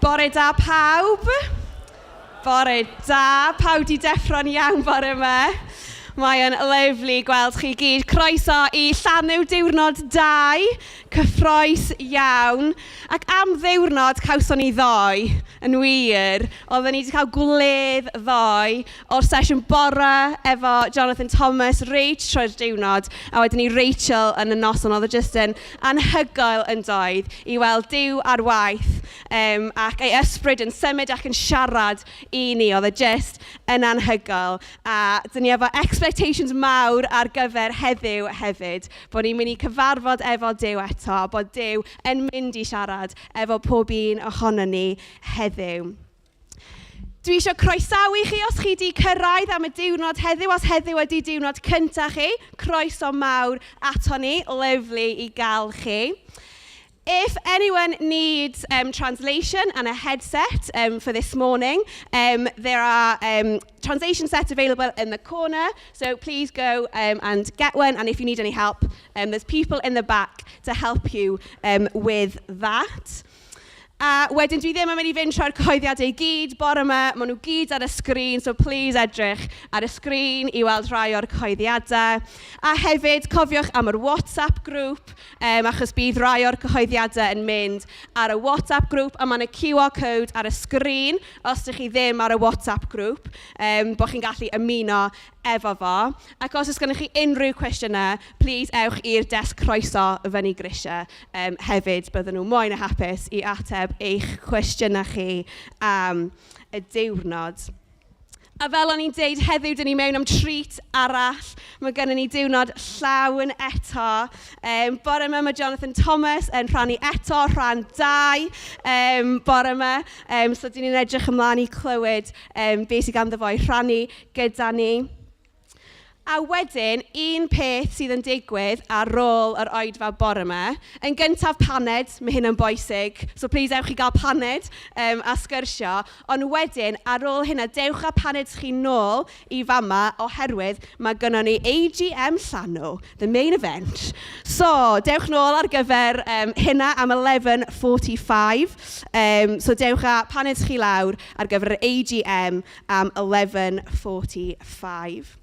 Bore da pawb. Bore da. Pawb di deffro'n iawn bore yma. Mae yn lyfli gweld chi gyd. Croeso i Llanw diwrnod 2. Cyffroes iawn. Ac am ddiwrnod cawson ni ddoe, yn wir. Oedden ni wedi cael gwledd ddoe o'r sesiwn bore efo Jonathan Thomas, Rach trwy'r diwrnod, a wedyn ni Rachel yn y noson. Oedd o jyst yn anhygoel yn doedd i weld Duw ar waith ac ei ysbryd yn symud ac yn siarad i ni. Oedd e jyst yn anhygoel. A dyn ni efo expectations mawr ar gyfer heddiw hefyd, bod ni'n mynd i cyfarfod efo Duw eto, a bod Duw yn mynd i siarad efo pob un ohono ni heddiw. Dwi eisiau croesawu chi os chi 'di cyrraedd am y diwrnod heddiw, os heddiw ydy diwrnod cyntaf chi, croeso mawr ato ni, lyfli i gael chi. If anyone needs translation and a headset for this morning, there are translation sets available in the corner, so please go and get one, and if you need any help, there's people in the back to help you with that. A wedyn dwi ddim yn mynd i fynd trwy'r cyhoeddiadau i gyd bore yma, maen nhw gyd ar y sgrin, so please edrych ar y sgrin i weld rhai o'r cyhoeddiadau. A hefyd, cofiwch am yr WhatsApp group, achos bydd rhai o'r cyhoeddiadau yn mynd ar y WhatsApp group, a mae yna QR code ar y sgrin os ydych chi ddim ar y WhatsApp group, bod chi'n gallu ymuno efo fo. Ac os oes gennych chi unrhyw cwestiynau, please ewch i'r desg croeso fyny grisiau hefyd. Bydden nhw mwy na hapus i ateb eich cwestiynau chi am y diwrnod. A fel o'n i'n deud, heddiw dyn ni mewn am treat arall. Mae gennym ni diwrnod llawn eto. Bore yma mae Jonathan Thomas yn rhannu eto, rhan 2 bore yma. So dyn ni'n edrych ymlaen i clywed beth sydd ganddo fo i rhannu gyda ni. A wedyn, un peth sydd yn digwydd ar ôl yr oedfa bore yma, yn gyntaf paned, mae hyn yn bwysig, so please ewch i gael paned a sgyrsio, ond wedyn, ar ôl hynna, dewch â paned chi nôl i fama, oherwydd mae gynnon ni AGM Llanw, the main event. So, dewch nôl ar gyfer hynna am 11:45, so dewch â paned chi lawr ar gyfer yr AGM am 11:45.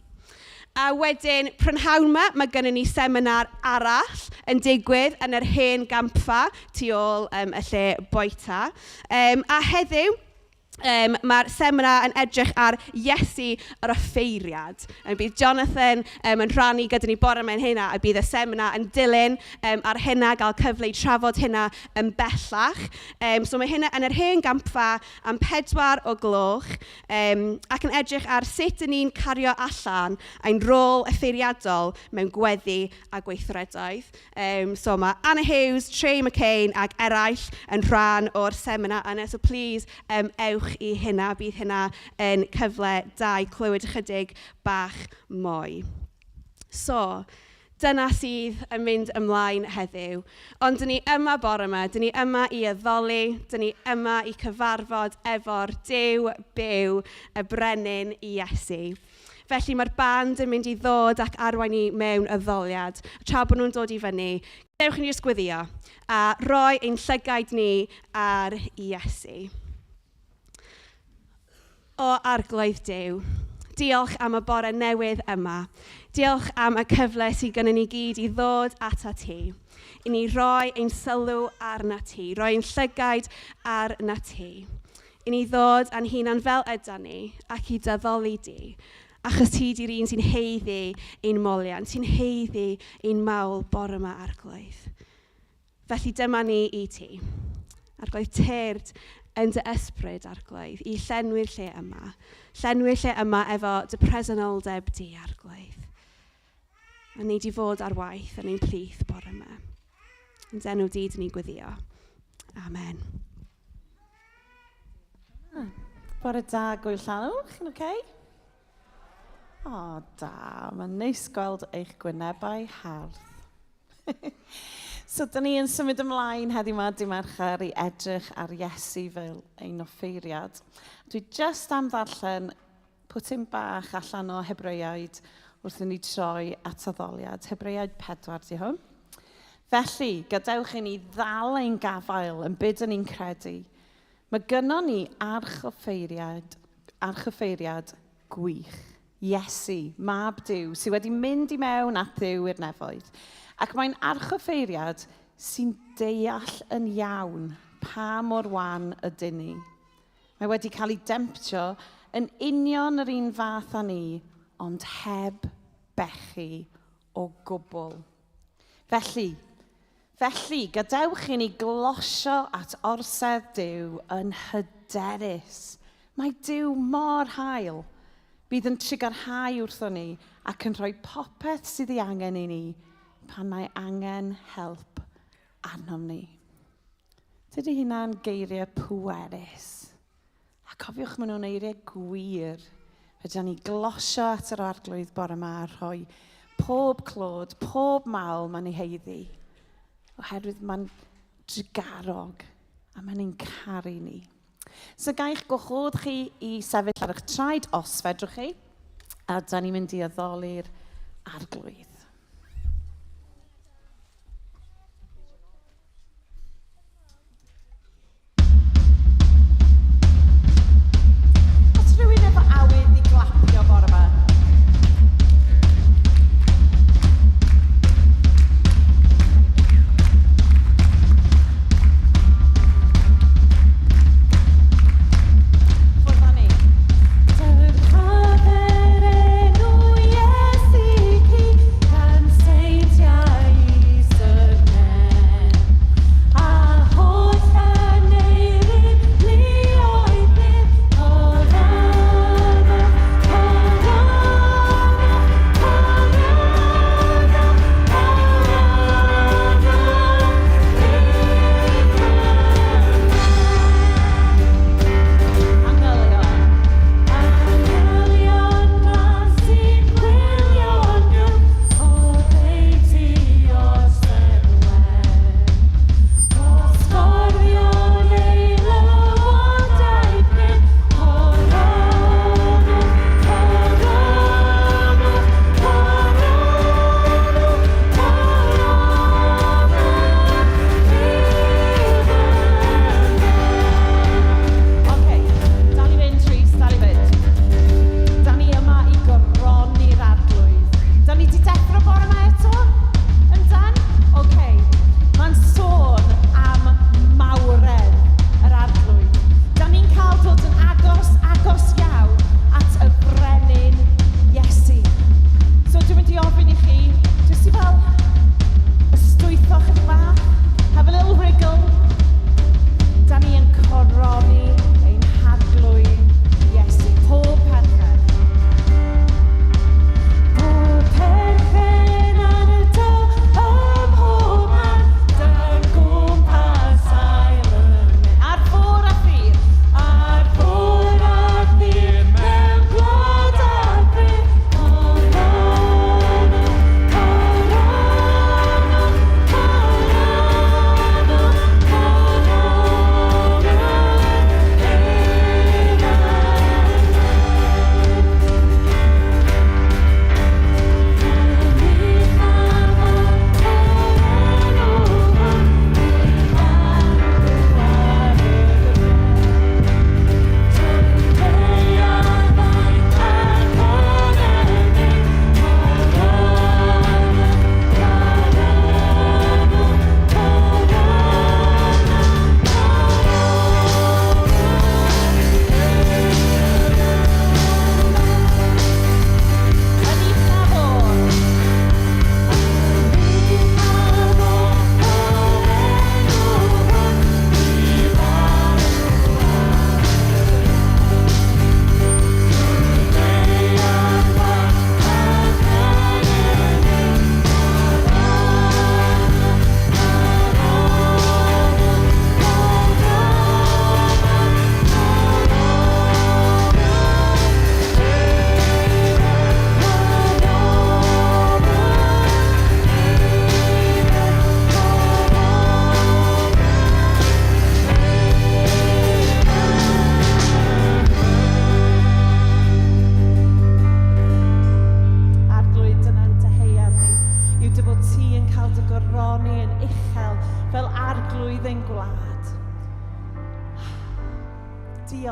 A wedyn, prynhawn yma, mae gennym ni seminar arall yn digwydd yn yr hen gampfa tu ôl y lle bwyta. A heddiw, mae'r seminar yn edrych ar Iesu yr offeiriad. Bydd Jonathan yn rhannu gyda ni bore yma hynna, a bydd y seminar yn dilyn ar hynna, gael cyfle i trafod hynna yn bellach. So mae hynna yn yr hen gampfa am 4 o gloch, ac yn edrych ar sut ydyn ni'n cario allan ein rôl offeiriadol mewn gweddi a gweithredoedd. So mae Anna Hughes, Trey McCain ac eraill yn rhan o'r seminar yna, so please ewch i hynna, bydd hynna yn cyfle da i clywed ychydig bach mwy. So, dyna sydd yn mynd ymlaen heddiw. Ond dyn ni yma bore yma, dyn ni yma i addoli, dyn ni yma i cyfarfod efo'r Duw byw, y brenin Iesu. Felly mae'r band yn mynd i ddod ac arwain ni mewn addoliad. Tra bod nhw'n dod i fyny, dewch i ni jyst gweddio a rhoi ein llygaid ni ar Iesu. O Arglwydd Duw, diolch am y bore newydd yma. Diolch am y cyfle sydd gennym ni gyd i ddod atat ti. I ni roi ein sylw arna ti, roi ein llygaid arna ti. I ni ddod â'n hunan fel ydan ni ac i d'addoli di. Achos ti di'r un sy'n haeddu ein moliant, sy'n haeddu ein mawl bore yma, Arglwydd. Felly dyma ni i ti. Arglwydd, tyrd yn dy ysbryd, Arglwydd, i llenwi'r lle yma. Llenwi'r lle yma efo dy presenoldeb di, Arglwydd. A nei di fod ar waith yn ein plith bore yma. Yn d'enw di, dyn ni'n gweddio. Amen. Bore da, Gŵyl Llanw, chi'n oce? Okay? O, da. Mae'n neis gweld eich gwynebau hardd. So, dyn ni yn symud ymlaen heddiw yma, dy Mercher, i edrych ar Iesu fel ein offeiriad. Dwi jyst am ddarllen pwtyn bach allan o Hebreaid wrth i ni troi at addoliad. Hebreaid 4 di hwn. Felly, gadewch i ni ddal ein gafael yn byd ni'n credu. Mae gynnon ni archoffeiriad, archoffeiriad gwych, Iesu, mab Duw, sydd wedi mynd i mewn at Dduw i'r nefoedd. Ac mae'n archoffeiriad sy'n deall yn iawn pa mor wan ydyn ni. Mae wedi cael ei demtio yn union yr un fath â ni, ond heb bechu o gwbl. Felly, felly, gadewch i ni glosio at orsedd Duw yn hyderus. Mae Duw mor hael. Bydd yn trugarhau wrthon ni ac yn rhoi popeth sydd ei angen i ni pan mae angen help arnom ni. Dydy hynna'n geiriau pwerus. A cofiwch, maen nhw'n eiriau gwir. Fedra ni glosio at yr arglwydd bore yma a rhoi pob clod, pob mawl mae'n ei heiddi. Oherwydd mae'n drugarog a mae'n ein caru ni. So gaich gwahodd chi i sefyll ar eich traed os fedrwch chi. A da ni'n mynd i addoli'r arglwydd. Oes rhywun efo awydd i glapio bore yma? Ffwrdd â ni. Dyrchafer enw Iesu Crist.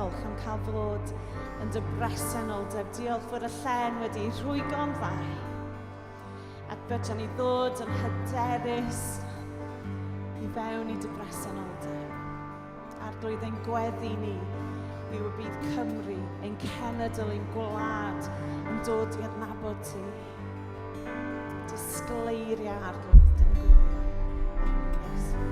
Diolch am cael fod yn dy bresenoldeb. Diolch fod y llen wedi rhwygo'n ddau. Ac fedra ni ddod yn hyderus i fewn i dy bresenoldeb. Arglwydd, ein gweddi ni yw y bydd Cymru, ein cenedl, ein gwlad yn dod i adnabod ti. Disgleiria, Arglwydd, dyn ni'n gweddio. Enw Iesu.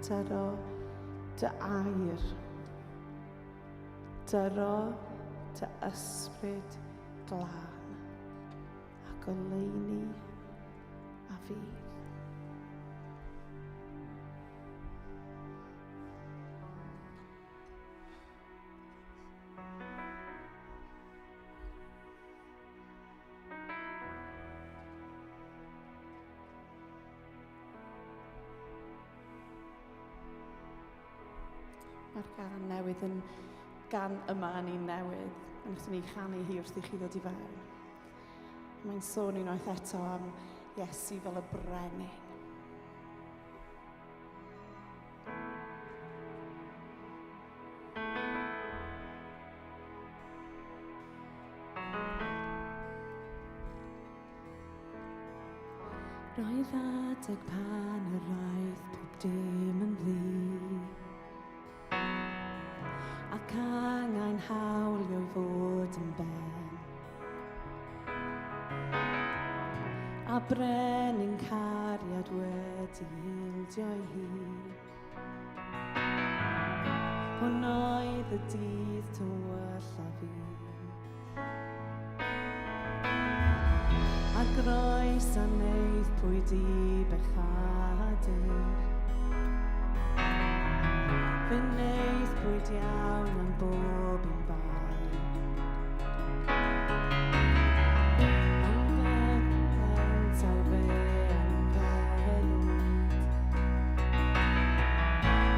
Dyro dy air. Dyro dy ysbryd glân a goleuni a fydd. Mae'r gan newydd yn gan yma yn un newydd. A wnaethon ni chanu hi wrth i chi ddod i fewn. Mae'n sôn unwaith eto am Iesu fel y brenin. Roedd adeg pan yr aeth pob dim yn ddu Ac angen hawlio i fod yn ben A brenin cariad wedi ildio'i hun Hwn oedd y dydd tywyllaf fi A groes a wnaethpwyd i bechadur. Fe wnaethpwyd iawn am bob un bai. Ond fe yntau fe anfelwyd.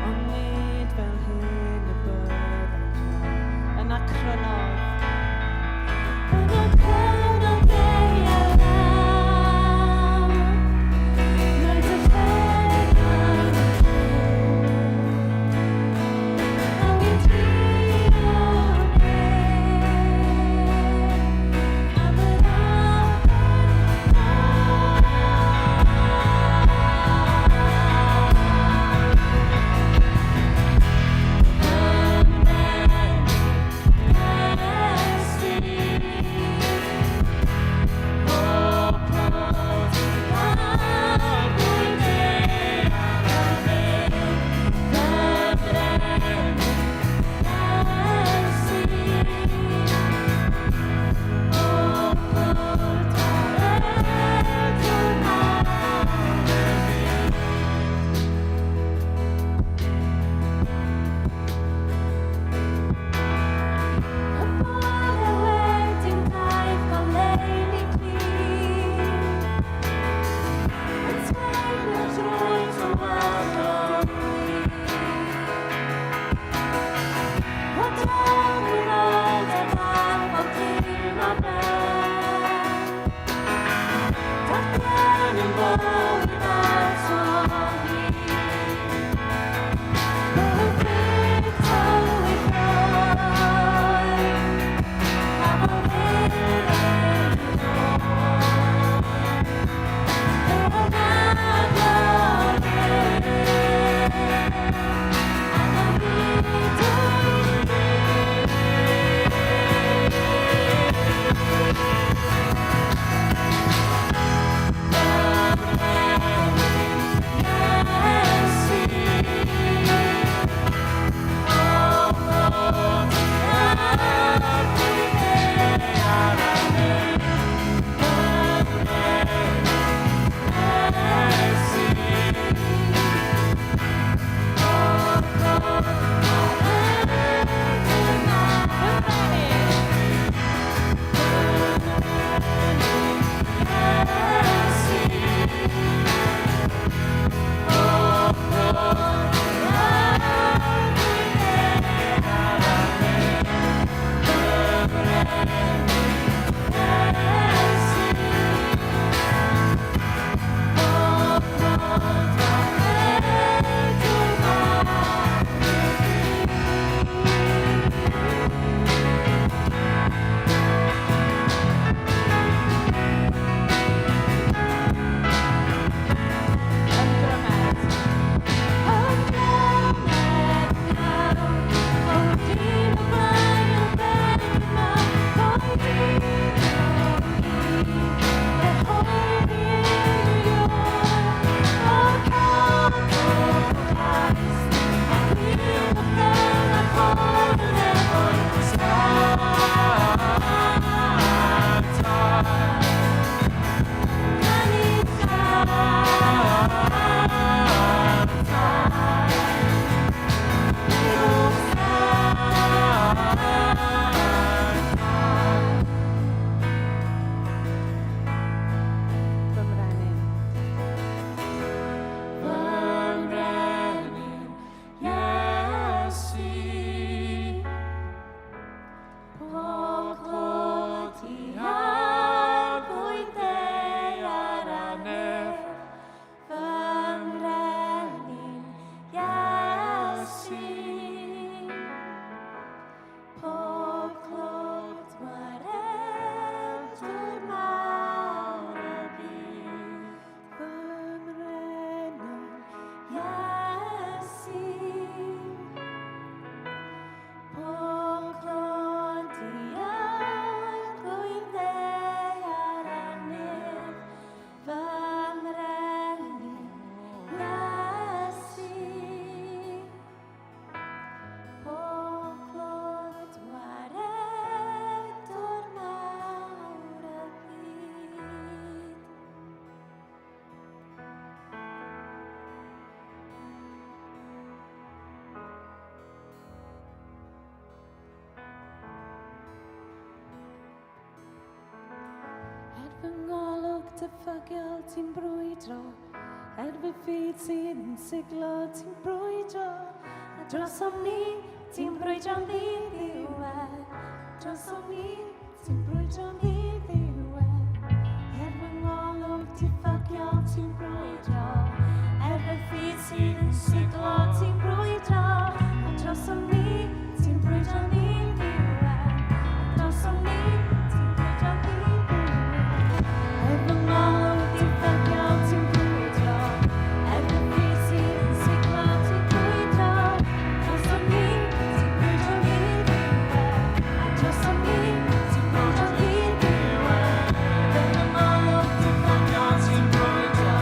Ond nid fel hyn y byddai'n rhoi. Yna crynodd. Yna crynodd ei alaw. Mae dy fenna'n Angen trio wneud. diffygiol ti'n brwydro, er fy ffydd sydd yn siglo ti'n brwydro, a drosom ni ti'n brwydro'n ddiddiwedd, drosom ni ti'n brwydro'n ddiddiwedd, er fy ngolwg diffygiol ti'n brwydro, er fy ffydd sydd yn siglo ti'n brwydro, a drosom ni ti'n brwydro'n ddiddiwedd, a drosom ni ti'n brwydro'n ddiddiwedd, er fy ngolwg diffygiol ti'n brwydro, er fy ffydd sydd yn siglo ti'n brwydro, a drosom ni ti'n brwydro'n ddiddiwedd, a drosom ni ti'n brwydro'n ddiddiwedd, er fy ngolwg diffygiol ti'n brwydro,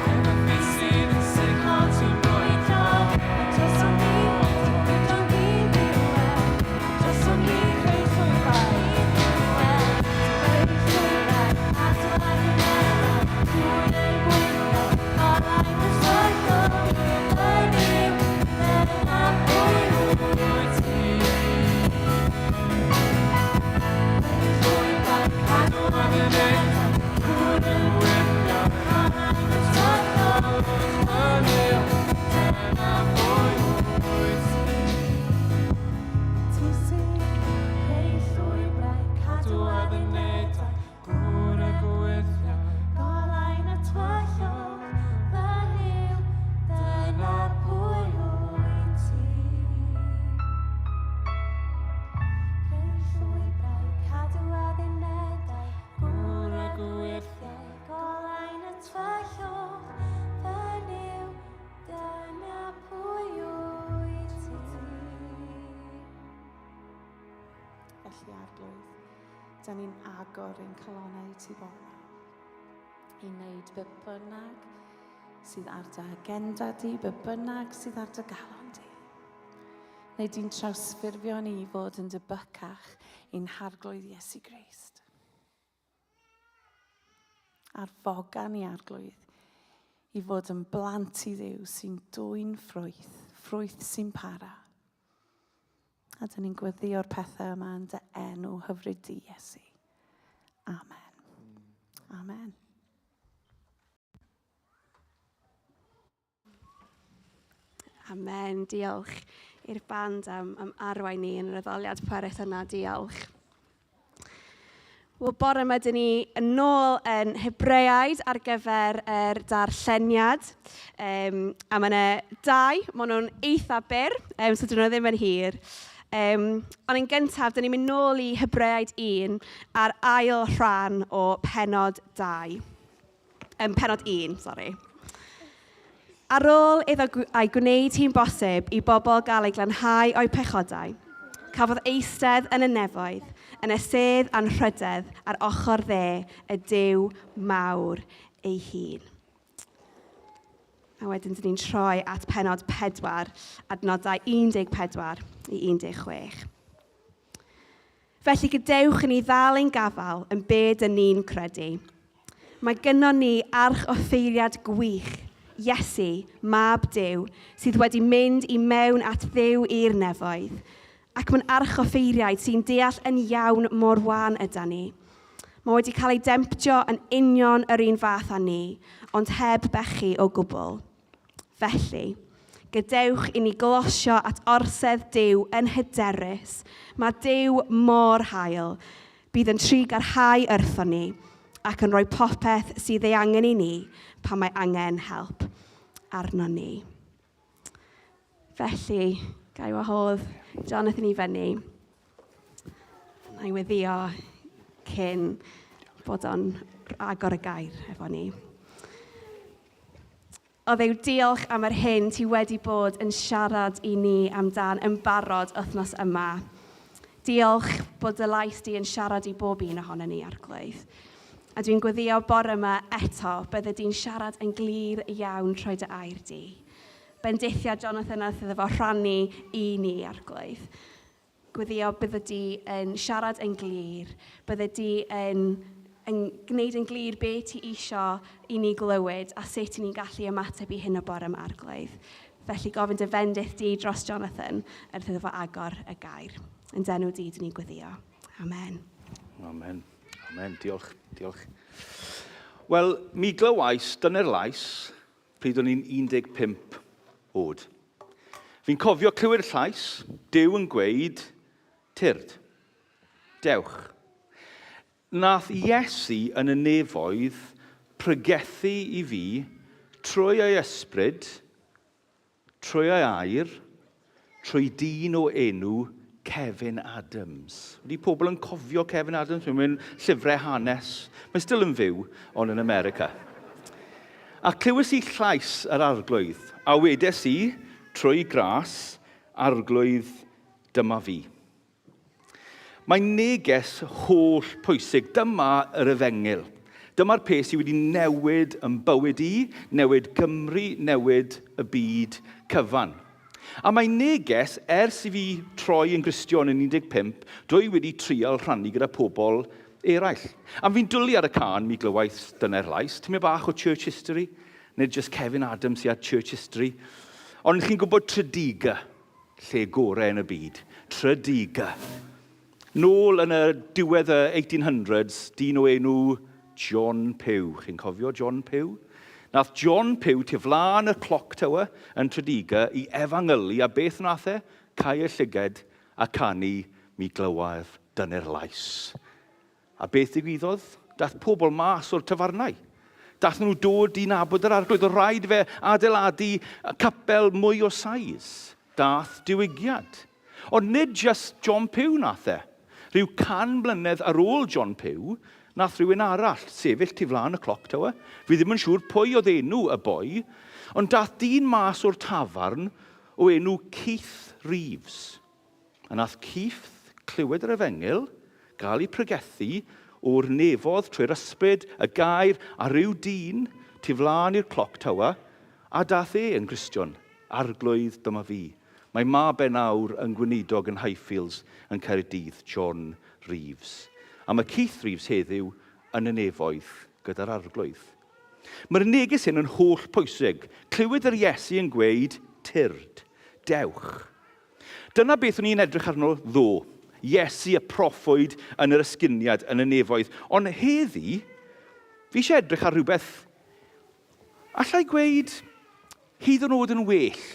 er fy ffydd sydd yn siglo ti'n brwydro, a drosom ni ti'n brwydro'n ddiddiwedd, a drosom ni creu llwybrau ddiddiwedd, ti'n creu llwybrau, cadw ar y meddwl, gŵr y gwyliau, golau y tywyllwch, yn yw, dyna pwy wyt ti. Creu llwybrau, cadw ar y meddwl, gŵr y gwyliau, golau y tywyllwch, yn yw, dyna pwy wyt ti. Ti sy'n creu llwybrau, cadw addunedau, gŵr y gwythiau, golau'n y tywyllwch, fy Nuw, dyna pwy wyt ti. Creu llwybrau, cadw addunedau, gŵr y gwythiau, golau'n y tywyllwch, fy Nuw, dyna pwy wyt ti. Felly, Arglwydd, da ni'n agor ein calonnau i ti bore 'ma i wneud be bynnag sydd ar dy agenda di, be bynnag sydd ar dy galon di. Neu di'n trawsffurfio ni i fod yn debycach i'n Harglwydd Iesu Grist. Arfoga ni, Arglwydd, i fod yn blant i Dduw sy'n dwyn ffrwyth, ffrwyth sy'n para. A dyn ni'n gweddïo'r pethau yma yn dy enw hyfryd di, Iesu. Amen. Amen. Amen. Diolch i'r band am, am arwain ni yn yr addoliad pwerus yna. Diolch. Wel, bore yma, dyn ni yn ôl yn Hebreaid ar gyfer yr darlleniad. Um, a mae yna dau, maen nhw'n eitha byr, um, so dyn nhw ddim yn hir. Um, ond yn gyntaf, dyn ni'n mynd nôl i Hebreaid 1 a'r ail rhan o penod 2. Um, penod 1, sori. Ar ôl iddo a'i gwneud hi'n bosib i bobl gael eu glanhau o'u pechodau, cafodd eistedd yn y nefoedd, yn y sedd anrhydedd ar ochr dde y Duw mawr ei hun. A wedyn dyn ni'n troi at penod 4, adnodau 14 i 16. Felly gadewch i ni ddal ein gafael yn be dyn ni'n credu. Mae gynnon ni arch offeiriad gwych, Iesu, Mab Duw, sydd wedi mynd i mewn at Dduw i'r nefoedd. Ac mae'n archoffeiriaid sy'n deall yn iawn mor wan yda ni. Mae wedi cael ei demtio yn union yr un fath â ni, ond heb bechu o gwbl. Felly, gadewch i ni glosio at orsedd Duw yn hyderus. Mae Duw mor hael. Bydd yn trugarhau wrthon ni ac yn rhoi popeth sydd ei angen i ni pan mae angen help arnon ni. Felly, ga i wahodd Jonathan i fyny. Na i weddio cyn bod o'n agor y gair efo ni. O Dduw, diolch am yr hyn ti wedi bod yn siarad i ni amdan yn barod wythnos yma. Diolch bod dy lais di yn siarad i bob un ohono ni, Arglwydd. A dwi'n gweddio bore yma eto, bydde di'n siarad yn glir iawn trwy dy air di. Bendithia Jonathan wrth iddo fo rhannu i ni, Arglwydd. Gweddio bydde di yn siarad yn glir, bydde di yn, yn gwneud yn glir be ti isio i ni glywed a sut i ni'n gallu ymateb i hyn o bore yma, Arglwydd. Felly gofyn dy fendith di dros Jonathan wrth iddo fo agor y gair. Yn d'enw di, dyn ni'n gweddio. Amen. Amen. Amen. Diolch. Diolch. Wel, mi glywais dyner lais pryd o'n i'n 15 oed. Fi'n cofio clywed y llais, Duw yn gweud, tyrd, dewch. Nath Iesu yn y nefoedd pregethu i fi trwy ei ysbryd, Trwy ei air, trwy dyn o enw Kevin Adams. Ydy pobl yn cofio Kevin Adams? Mae'n mynd llyfrau hanes. Mae still yn fyw, ond yn America. A clywes i llais yr arglwydd, a wedes i, trwy gras, arglwydd, dyma fi. Mae neges holl pwysig. Dyma yr efengyl. Dyma'r peth sydd wedi newid yn bywyd i, newid Gymru, newid y byd cyfan. A mae neges, ers i fi troi yn Gristion yn 15, dwi wedi trial rhannu gyda pobl eraill. A fi'n dwlu ar y can, mi glywaith dyner lais, tymed bach o church history, nid just Kevin Adams sydd â church history. Ond chi'n gwybod Tredegar, Lle gore yn y byd. Tredegar. Nôl yn y diwedd y 1800s, dyn o enw John Pugh. Chi'n cofio John Pugh? Nath John Pugh tu flaen y clock tower yn Tredegar i efangylu a beth nath e? Cau y llyged a canu mi glywaf dyner lais. A beth ddigwyddodd? Daeth pobl mas o'r tafarnau. Daeth nhw dod i nabod yr arglwydd. Oedd rhaid fe adeiladu capel mwy o size. Daeth diwygiad. Ond nid just John Pugh nath e. Rhyw can mlynedd ar ôl John Pugh, nath rhywun arall sefyll tu flaen y clock tower. Fi ddim yn siŵr pwy oedd enw y boi, ond daeth dyn mas o'r tafarn o enw Keith Reeves. A nath Keith clywed yr efengyl gael ei pregethu o'r nefodd trwy'r ysbryd, y gair, a rhyw dyn tu flaen i'r clock tower, a dath e yn Gristion. Arglwydd, dyma fi. Mae mab e nawr yn gweinidog yn Highfields yn Caerdydd, John Reeves. A mae Keith Reeves heddiw yn y nefoedd gyda'r Arglwydd. Mae'r neges hyn yn holl pwysig. Clywed yr Iesu yn gweud, tyrd, dewch. Dyna beth o'n i'n edrych arno ddo. Iesu y proffwyd yn yr esgyniad yn y nefoedd. Ond heddi, fi eisiau edrych ar rhywbeth allai gweud hyd yn oed yn well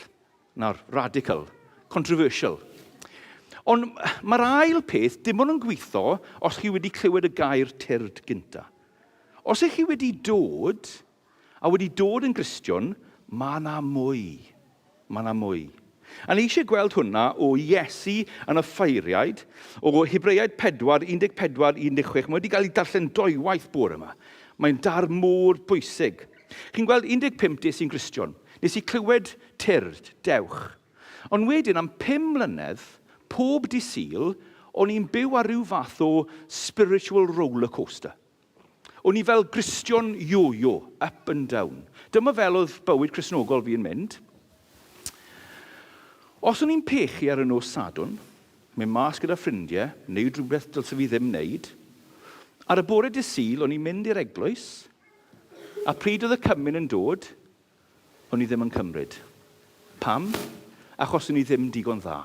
na'r radical, controversial. Ond mae'r ail peth dim ond yn gweithio os chi wedi clywed y gair tyrd gynta. Os ych chi wedi dod a wedi dod yn Gristion, mae yna mwy. Mae yna mwy. A ni eisiau gweld hwnna o Iesu yn y ffeiriaid, o Hebreaid 4, 14, 16. Mae wedi cael ei darllen doiwaith bore yma. Mae'n dar mor bwysig. Chi'n gweld 15 des i'n Gristion. Nes i clywed tyrd, dewch. Ond wedyn am 5 mlynedd, pob di Sul, o'n i'n byw ar ryw fath o spiritual roller coaster. O'n i fel Gristion yo-yo, up and down. Dyma fel oedd bywyd Cristnogol fi yn mynd. Os o'n i'n pechu ar y nos Sadwrn, mynd mas gyda ffrindiau, wneud rhywbeth dylse fi ddim wneud. Ar y bore dydd Sul, o'n i'n mynd i'r eglwys, a pryd oedd y cymun yn dod, o'n i ddim yn cymryd. Pam? Achos o'n i ddim digon dda.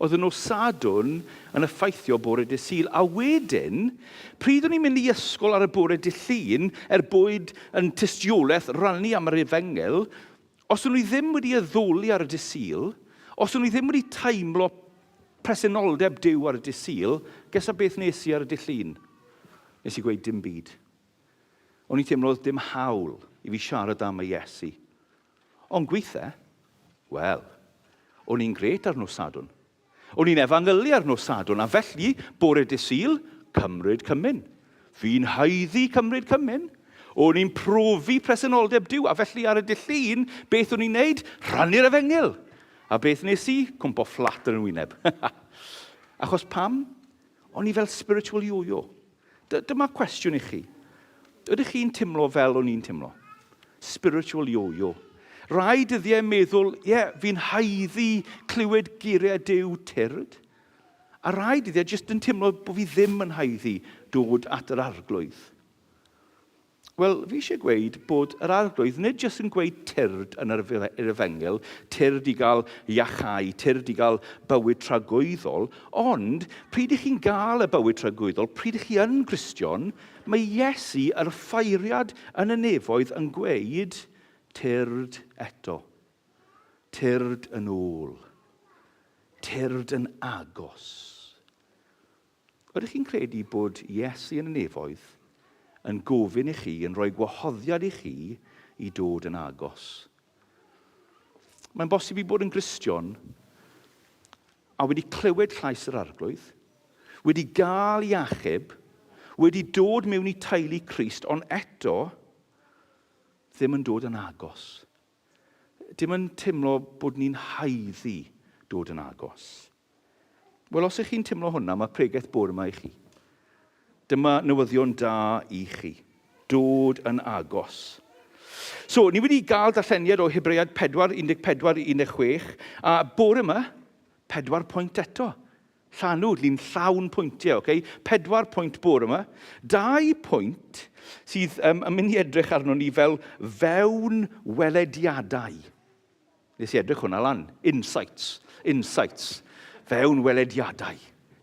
Oedd y nos Sadwrn yn effeithio bore dydd Sul, a wedyn, pryd o'n i'n mynd i ysgol ar y bore dydd Llun, er bwyd yn tystiolaeth rannu am yr efengyl, os o'n i ddim wedi addoli ar y dydd Sul, os o'n i ddim wedi teimlo presenoldeb Duw ar y dydd Sul, gesa beth nes i ar y dydd Llun? Nes i gweud dim byd. O'n i'n teimlo oedd dim hawl i fi siarad am y Iesu. Ond gweithe, wel, o'n i'n grêt ar nos Sadwrn. O'n i'n efangylu ar nos Sadwrn, a felly, bore dydd Sul, cymryd cymun. Fi'n haeddu cymryd cymun. O'n i'n profi presenoldeb Duw, a felly ar y dydd Llun, beth o'n i'n neud? Rhannu'r efengyl. A beth nes i? Cwmpo fflat yn y wyneb. Achos pam? O'n i fel spiritual yo-yo. Dyma cwestiwn i chi. Ydych chi'n timlo fel o'n i'n timlo? Spiritual yo-yo. Rai dyddiau meddwl, ie, yeah, fi'n haeddu clywed geiriau Duw tyrd. A rai dyddiau jyst yn timlo bod fi ddim yn haeddu dod at yr arglwydd. Wel, fi eisiau gweud bod yr arglwydd nid jyst yn gweud tyrd yn yr efengyl, tyrd i gael iachau, tyrd i gael bywyd tragwyddol, ond pryd ych chi'n gael y bywyd tragwyddol, pryd ych chi yn Gristion, mae Iesu, yr offeiriad yn y nefoedd, yn gweud, tyrd eto. Tyrd yn ôl. Tyrd yn agos. Ydych chi'n credu bod Iesu yn y nefoedd yn gofyn i chi, yn rhoi gwahoddiad i chi i dod yn agos? Mae'n bosib i bod yn Gristion a wedi clywed llais yr Arglwydd, wedi gael i achub, wedi dod mewn i teulu Crist, ond eto ddim yn dod yn agos. Dim yn teimlo bod ni'n haeddu dod yn agos. Wel, os ych chi'n teimlo hwnna, mae pregeth bore yma i chi. Dyma newyddion da i chi. Dod yn agos. So, ni wedi gael darlleniad o Hebread 4, 14 i 16, a bore yma, pedwar pwynt eto. Llanw, ni'n llawn pwyntiau, okay? Pedwar pwynt bore yma. Dau pwynt sydd um, yn mynd i edrych arno ni fel fewn welediadau. Nes i edrych hwnna lan. Insights. Insights. Fewn welediadau.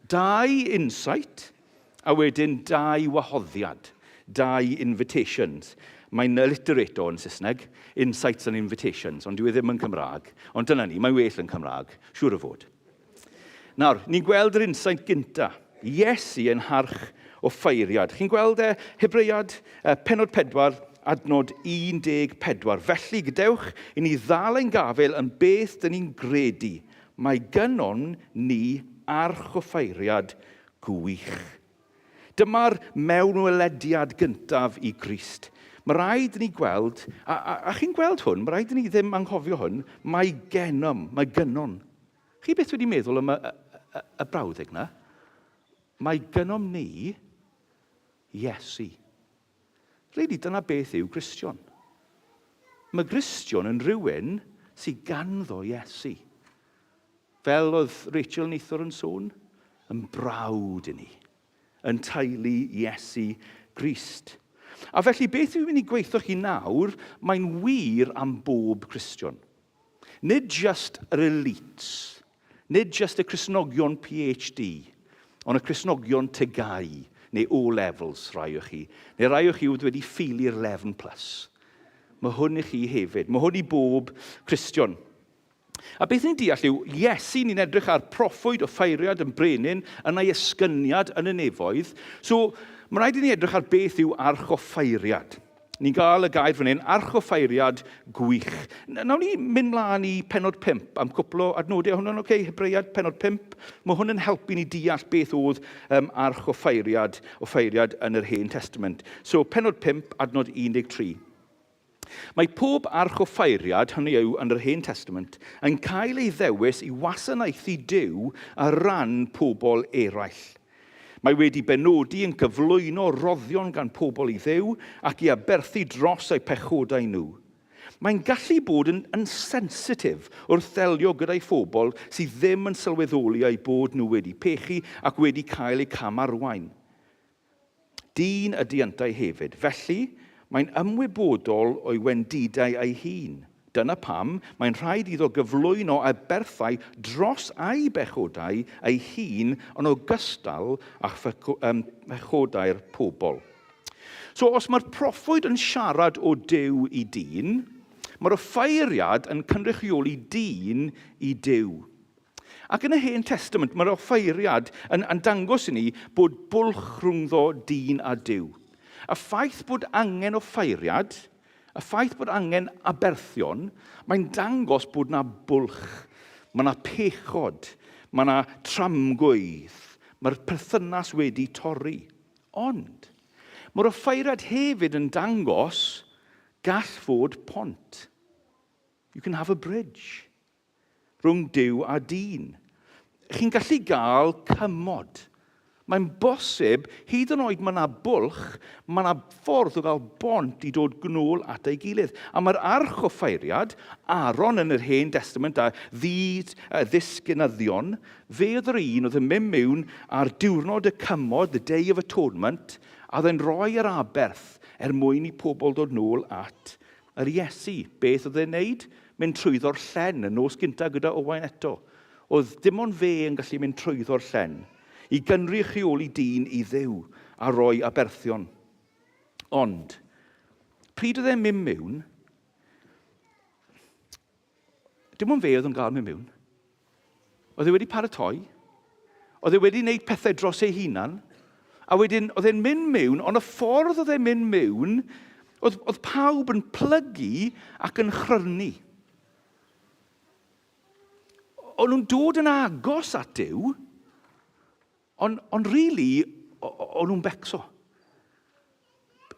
Dau insight, a wedyn dau wahoddiad. Dau invitations. Mae'n alliterato yn Saesneg. Insights and invitations. Ond dyw e ddim yn Cymraeg. Ond dyna ni, mae'n well yn Cymraeg. Siŵr o fod. Nawr, ni'n gweld yr insight gynta. Iesu yn harch o ffeiriad. Chi'n gweld e, Hebreiad, penod 4, adnod 14. Felly, gadewch i ni ddal ein gafael yn beth dyn ni'n gredu. Mae gynnon ni archoffeiriad gwych. Dyma'r mewnwelediad gyntaf i Grist. Mae rhaid i ni gweld, a, a, a chi'n gweld hwn, mae rhaid i ni ddim anghofio hwn, mae genom, mae gynnon. Chi byth wedi meddwl am y, y, y, y brawddeg na? Mae gynnom ni Iesu. Really, dyna beth yw Gristion. Mae Gristion yn rhywun sydd ganddo Iesu. Fel oedd Rachel neithiwr yn sôn, yn brawd i ni, yn teulu Iesu Grist. A felly beth dwi'n mynd i gweithio chi nawr, mae'n wir am bob Cristion. Nid just yr elites, nid just y Cristnogion PhD, ond y Cristnogion TGAU, neu O-levels rai o chi, neu rai o chi oedd wedi ffeilio'r 11 plus. Mae hwn i chi hefyd. Mae hwn i bob Cristion. A beth ni'n deall yw, Iesu, ni'n edrych ar proffwyd o ffeiriad yn brenin yn ei esgyniad yn y nefoedd. So, mae rhaid i ni edrych ar beth yw archoffeiriad. Ni'n gael y gair fan hyn, archoffeiriad gwych. Nawn ni mynd mlaen i penod 5 am cwpl o adnodau. Hwnnw'n oce, okay, Hebreiad penod 5. Mae hwn yn helpu ni deall beth oedd um, archoffeiriad offeiriad yn yr Hen Testament. So, penod 5, adnod 13. Mae pob archoffeiriad, hynny yw yn yr Hen Testament, yn cael ei ddewis i wasanaethu Duw ar ran pobl eraill. Mae wedi benodi yn cyflwyno rhoddion gan pobl i Dduw ac i aberthu dros eu pechodau nhw. Mae'n gallu bod yn, yn sensitif wrth ddelio gyda'i phobl sydd ddim yn sylweddoli eu bod nhw wedi pechu ac wedi cael eu camarwain. Dyn ydy yntau hefyd, felly mae'n ymwybodol o'i wendidau ei hun. Dyna pam mae'n rhaid iddo gyflwyno aberthau dros ei bechodau ei hun yn ogystal â phechodau'r pobl. So, os mae'r proffwyd yn siarad o Duw i dyn, mae'r offeiriad yn cynrychioli dyn i Duw. Ac yn y Hen Testament, mae'r offeiriad yn, yn dangos i ni bod bwlch rhwngddo dyn a Duw. Y ffaith bod angen offeiriad, y ffaith bod angen aberthion, mae'n dangos bod na bwlch, mae na pechod, mae na tramgwydd, mae'r perthynas wedi torri. Ond, mae'r offeiriad hefyd yn dangos gall fod pont. You can have a bridge. rhwng Duw a dyn. Chi'n gallu gael cymod. Mae'n bosib, hyd yn oed mae yna bwlch, mae yna ffordd o gael bont i dod gnôl at ei gilydd. A mae'r archoffeiriad, Aaron yn yr Hen Testament a ddyd, ddisgynyddion, fe oedd yr un oedd yn mynd mewn ar diwrnod y cymod, the Day of Atonement, a oedd e'n rhoi yr aberth er mwyn i pobl dod nôl at yr Iesu. Beth oedd e'n neud? Mynd trwyddo'r llen y nos gynta gyda Owain eto. Oedd dim ond fe yn gallu mynd trwyddo'r llen i gynrychioli dyn i Dduw a roi aberthion. Ond, pryd oedd e'n mynd mewn, dim ond fe oedd yn gael mynd mewn. Oedd e wedi paratoi. Oedd e wedi gwneud pethau dros ei hunan. A wedyn, oedd e'n mynd mewn, ond y ffordd oedd e'n mynd mewn, oedd, oedd pawb yn plygu ac yn chrynu. O'n nhw'n dod yn agos at Duw, ond, ond really, o'n nhw'n becso.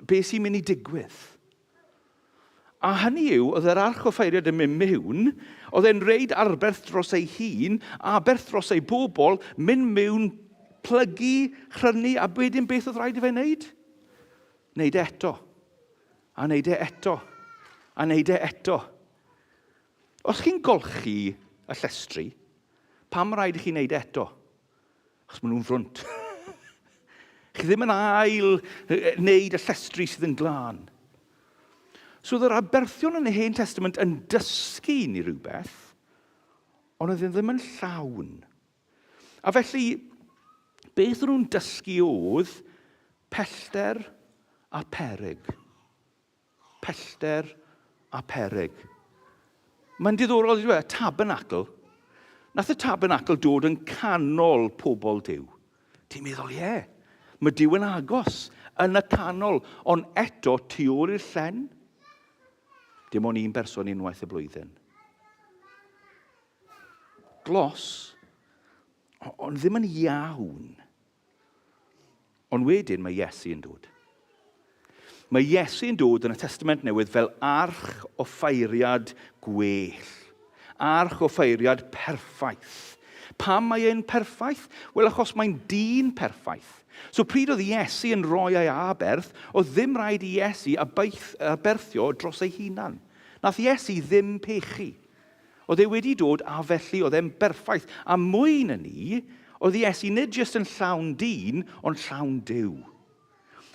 Be sy'n mynd i digwydd? A hynny yw, oedd yr archoffeiriad yn mynd mewn, oedd e'n reid arberth dros ei hun, aberth dros ei bobl, mynd mewn, plygu, chrynu, a wedyn beth oedd rhaid i fe wneud? Wneud e eto. A wneud e eto. A wneud e eto. Os chi'n golchi y llestri, pam rhaid i chi wneud e eto? Achos maen nhw'n frwnt. chi ddim yn ail wneud y llestri sydd yn glân. So oedd yr aberthion yn y Hen Testament yn dysgu ni rhywbeth, ond oedd e ddim yn llawn. A felly, beth o'n nhw'n dysgu oedd pellter a peryg. Pellter a peryg. Mae'n diddorol, yw e, tabernacl. Nath y tabernacl dod yn canol pobl Duw. Ti'n meddwl, ie, yeah, mae Duw yn agos, yn y canol, ond eto tu ôl i'r llen, dim ond un berson unwaith y blwyddyn. Glos, ond ddim yn iawn. Ond wedyn mae Iesu yn dod. Mae Iesu yn dod yn y Testament Newydd fel arch offeiriad gwell. Arch offeiriad perffaith. Pam mae e'n perffaith? Wel, achos mae'n dyn perffaith. So pryd oedd Iesu yn rhoi ei aberth, oedd ddim rhaid i Iesu aberthio dros ei hunan. Nath Iesu ddim pechu. Oedd e wedi dod a felly oedd e'n berffaith. A mwy na ni, oedd Iesu nid jyst yn llawn dyn, ond llawn Duw.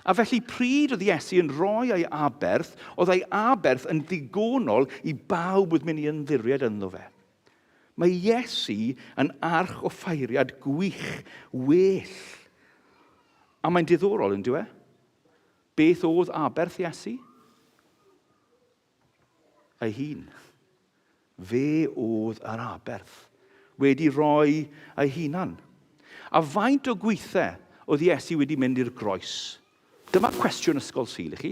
A felly pryd oedd Iesu yn rhoi ei aberth, oedd ei aberth yn ddigonol i bawb oedd mynd i ymddiried ynddo fe. Mae Iesu yn arch o ffairiad gwych, well. A mae'n diddorol, yn dyw e? Beth oedd aberth Iesu? ei hun. Fe oedd yr aberth, wedi rhoi ei hunan. A faint o gweithiau oedd Iesu wedi mynd i'r groes? Dyma cwestiwn ysgol Sul i chi.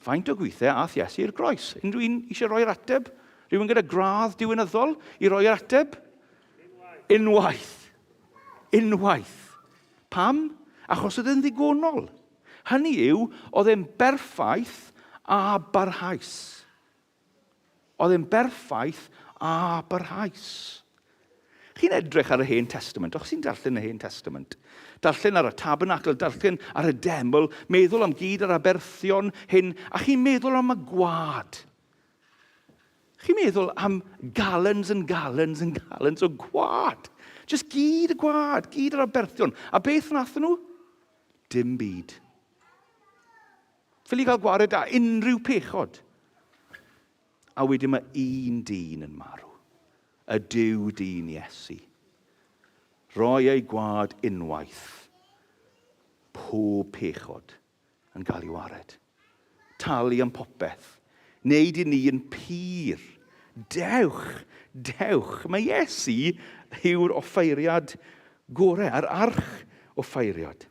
Faint o gweithiau ath Iesu i'r groes? Unrhyw un eisiau rhoi'r ateb? Rhywun gyda gradd diwinyddol i roi'r ateb? Unwaith. Unwaith. Pam? Achos oedd e'n ddigonol. Hynny yw, oedd e'n berffaith a barhaus. Oedd e'n berffaith a barhaus. Chi'n edrych ar y Hen Testament, o'ch chi'n darllen y Hen Testament, darllen ar y tabernacl, darllen ar y deml, meddwl am gyd yr aberthion hyn, a chi'n meddwl am y gwad. Chi'n meddwl am gallons and gallons and gallons o gwad. Just gyd y gwad, gyd yr aberthion. A beth nath nhw? Dim byd. Ffili gael gwared â unrhyw pechod. A wedyn mae un dyn yn marw. Y Duw dyn Iesu. Roi ei gwad unwaith. Pob pechod yn cael ei wared. Talu am popeth. Neud i ni yn pur. Dewch, dewch. Mae Iesu yw'r offeiriad gorau, a'r arch offeiriad.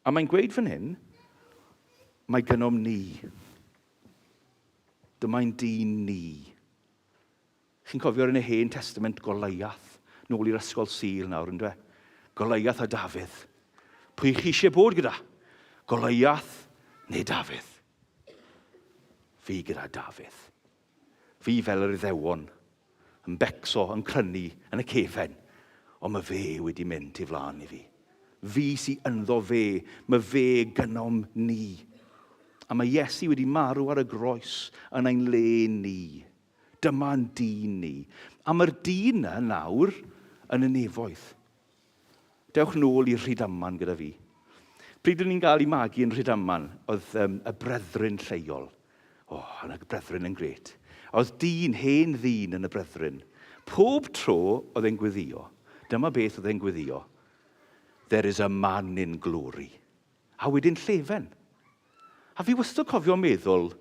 A mae'n gweud fan hyn, mae gynom ni. Dyma'n dyn ni. Chi'n cofio yn y Hen Testament Goliath, nôl i'r ysgol Sul nawr, ynddo e? Goliath a Dafydd. Pwy chi eisiau bod gyda? Goliath neu Dafydd? Fi gyda Dafydd. Fi fel yr Iddewon, yn becso, yn crynu, yn y cefen. Ond mae fe wedi mynd tu flaen i fi. Fi sy ynddo fe, mae fe gynom ni. A mae Iesu wedi marw ar y groes yn ein le ni. Dyma'n dyn ni. A mae'r dyn yna nawr yn y nefoedd. Dewch nôl i'r Rhydaman gyda fi. Pryd o'n i'n gael ei magu yn Rhydaman, oedd um, y brethren lleol. O, oh, y brethren yn gret. Oedd dyn, hen ddyn yn y brethren. Pob tro oedd e'n gweddio. Dyma beth oedd e'n gweddio. There is a man in glory. A wedyn llefen. A fi wastad cofio meddwl,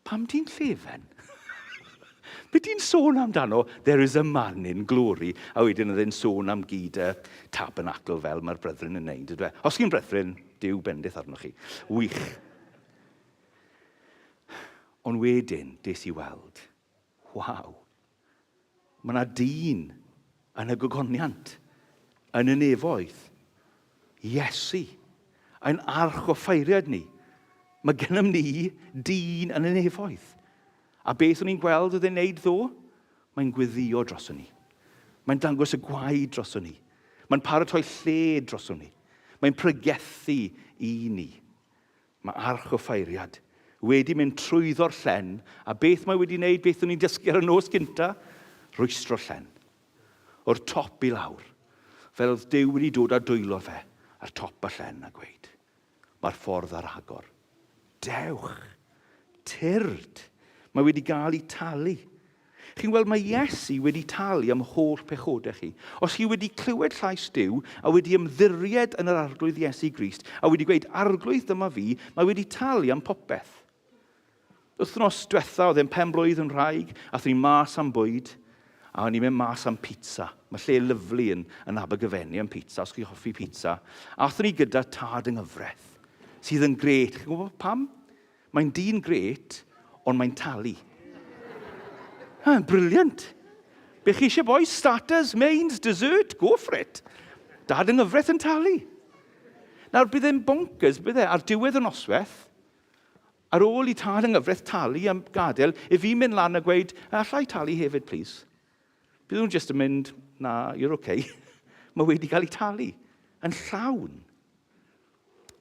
Pam ti'n llefen? Be ti'n sôn amdano? There is a man in glory. A wedyn oedd e'n sôn am gyd y tabernacl fel mae'r brethren yn neud. Ydw e? Os chi'n brethren, Duw bendith arnoch chi. Wych. Ond wedyn, des i weld, waw, Mae yna dyn yn y gogoniant, yn y nefoedd. Iesu, ein arch o ffeiriad ni. Mae gennym ni dyn yn y nefoedd. A beth o'n i'n gweld oedd e'n neud ddo? Mae'n gweddio droson ni. Mae'n dangos y gwaed droson ni. Mae'n paratoi lle droson ni. Mae'n pregethu i ni. Mae arch o ffeiriad wedi mynd trwyddo'r llen, a beth mae wedi wneud, beth o'n i'n dysgu ar y nos gynta? Rwystro llen. O'r top i lawr. Fel oedd Duw wedi dod â dwylo fe ar top y llen a gweud, mae'r ffordd ar agor. Dewch! Tyrd! Mae wedi gael ei talu. Chi'n gweld, mae Iesu wedi talu am holl pechodau chi. Os chi wedi clywed llais Duw a wedi ymddiried yn yr Arglwydd Iesu Grist a wedi gweud, Arglwydd, dyma fi, mae wedi talu am popeth. Wythnos diwetha, oedd e'n pen blwydd yn rhaeg, athyn ni mas am bwyd, a o'n i'n mynd mas am pizza. Mae lle lyflu yn, yn Abergyfenni am pizza, os chi hoffi pizza. Athyn ni gyda tad yng nghyfraith, sydd yn gret. Chi'n gwybod pam? Mae'n dyn grêt, ond mae'n talu. Ah, brilliant. Be chi eisiau, boys? Starters, mains, dessert, go for it. Dad yng nghyfraith yn talu. Nawr, bydd e'n bonkers, bydd e, ar diwedd y noswaith, ar ôl i tad yng nghyfraith talu am gadael, i fi mynd lan a gweud, allai talu hefyd, please. Bydd nhw'n just yn mynd, na, you're okay. Mae wedi cael ei talu. Yn llawn.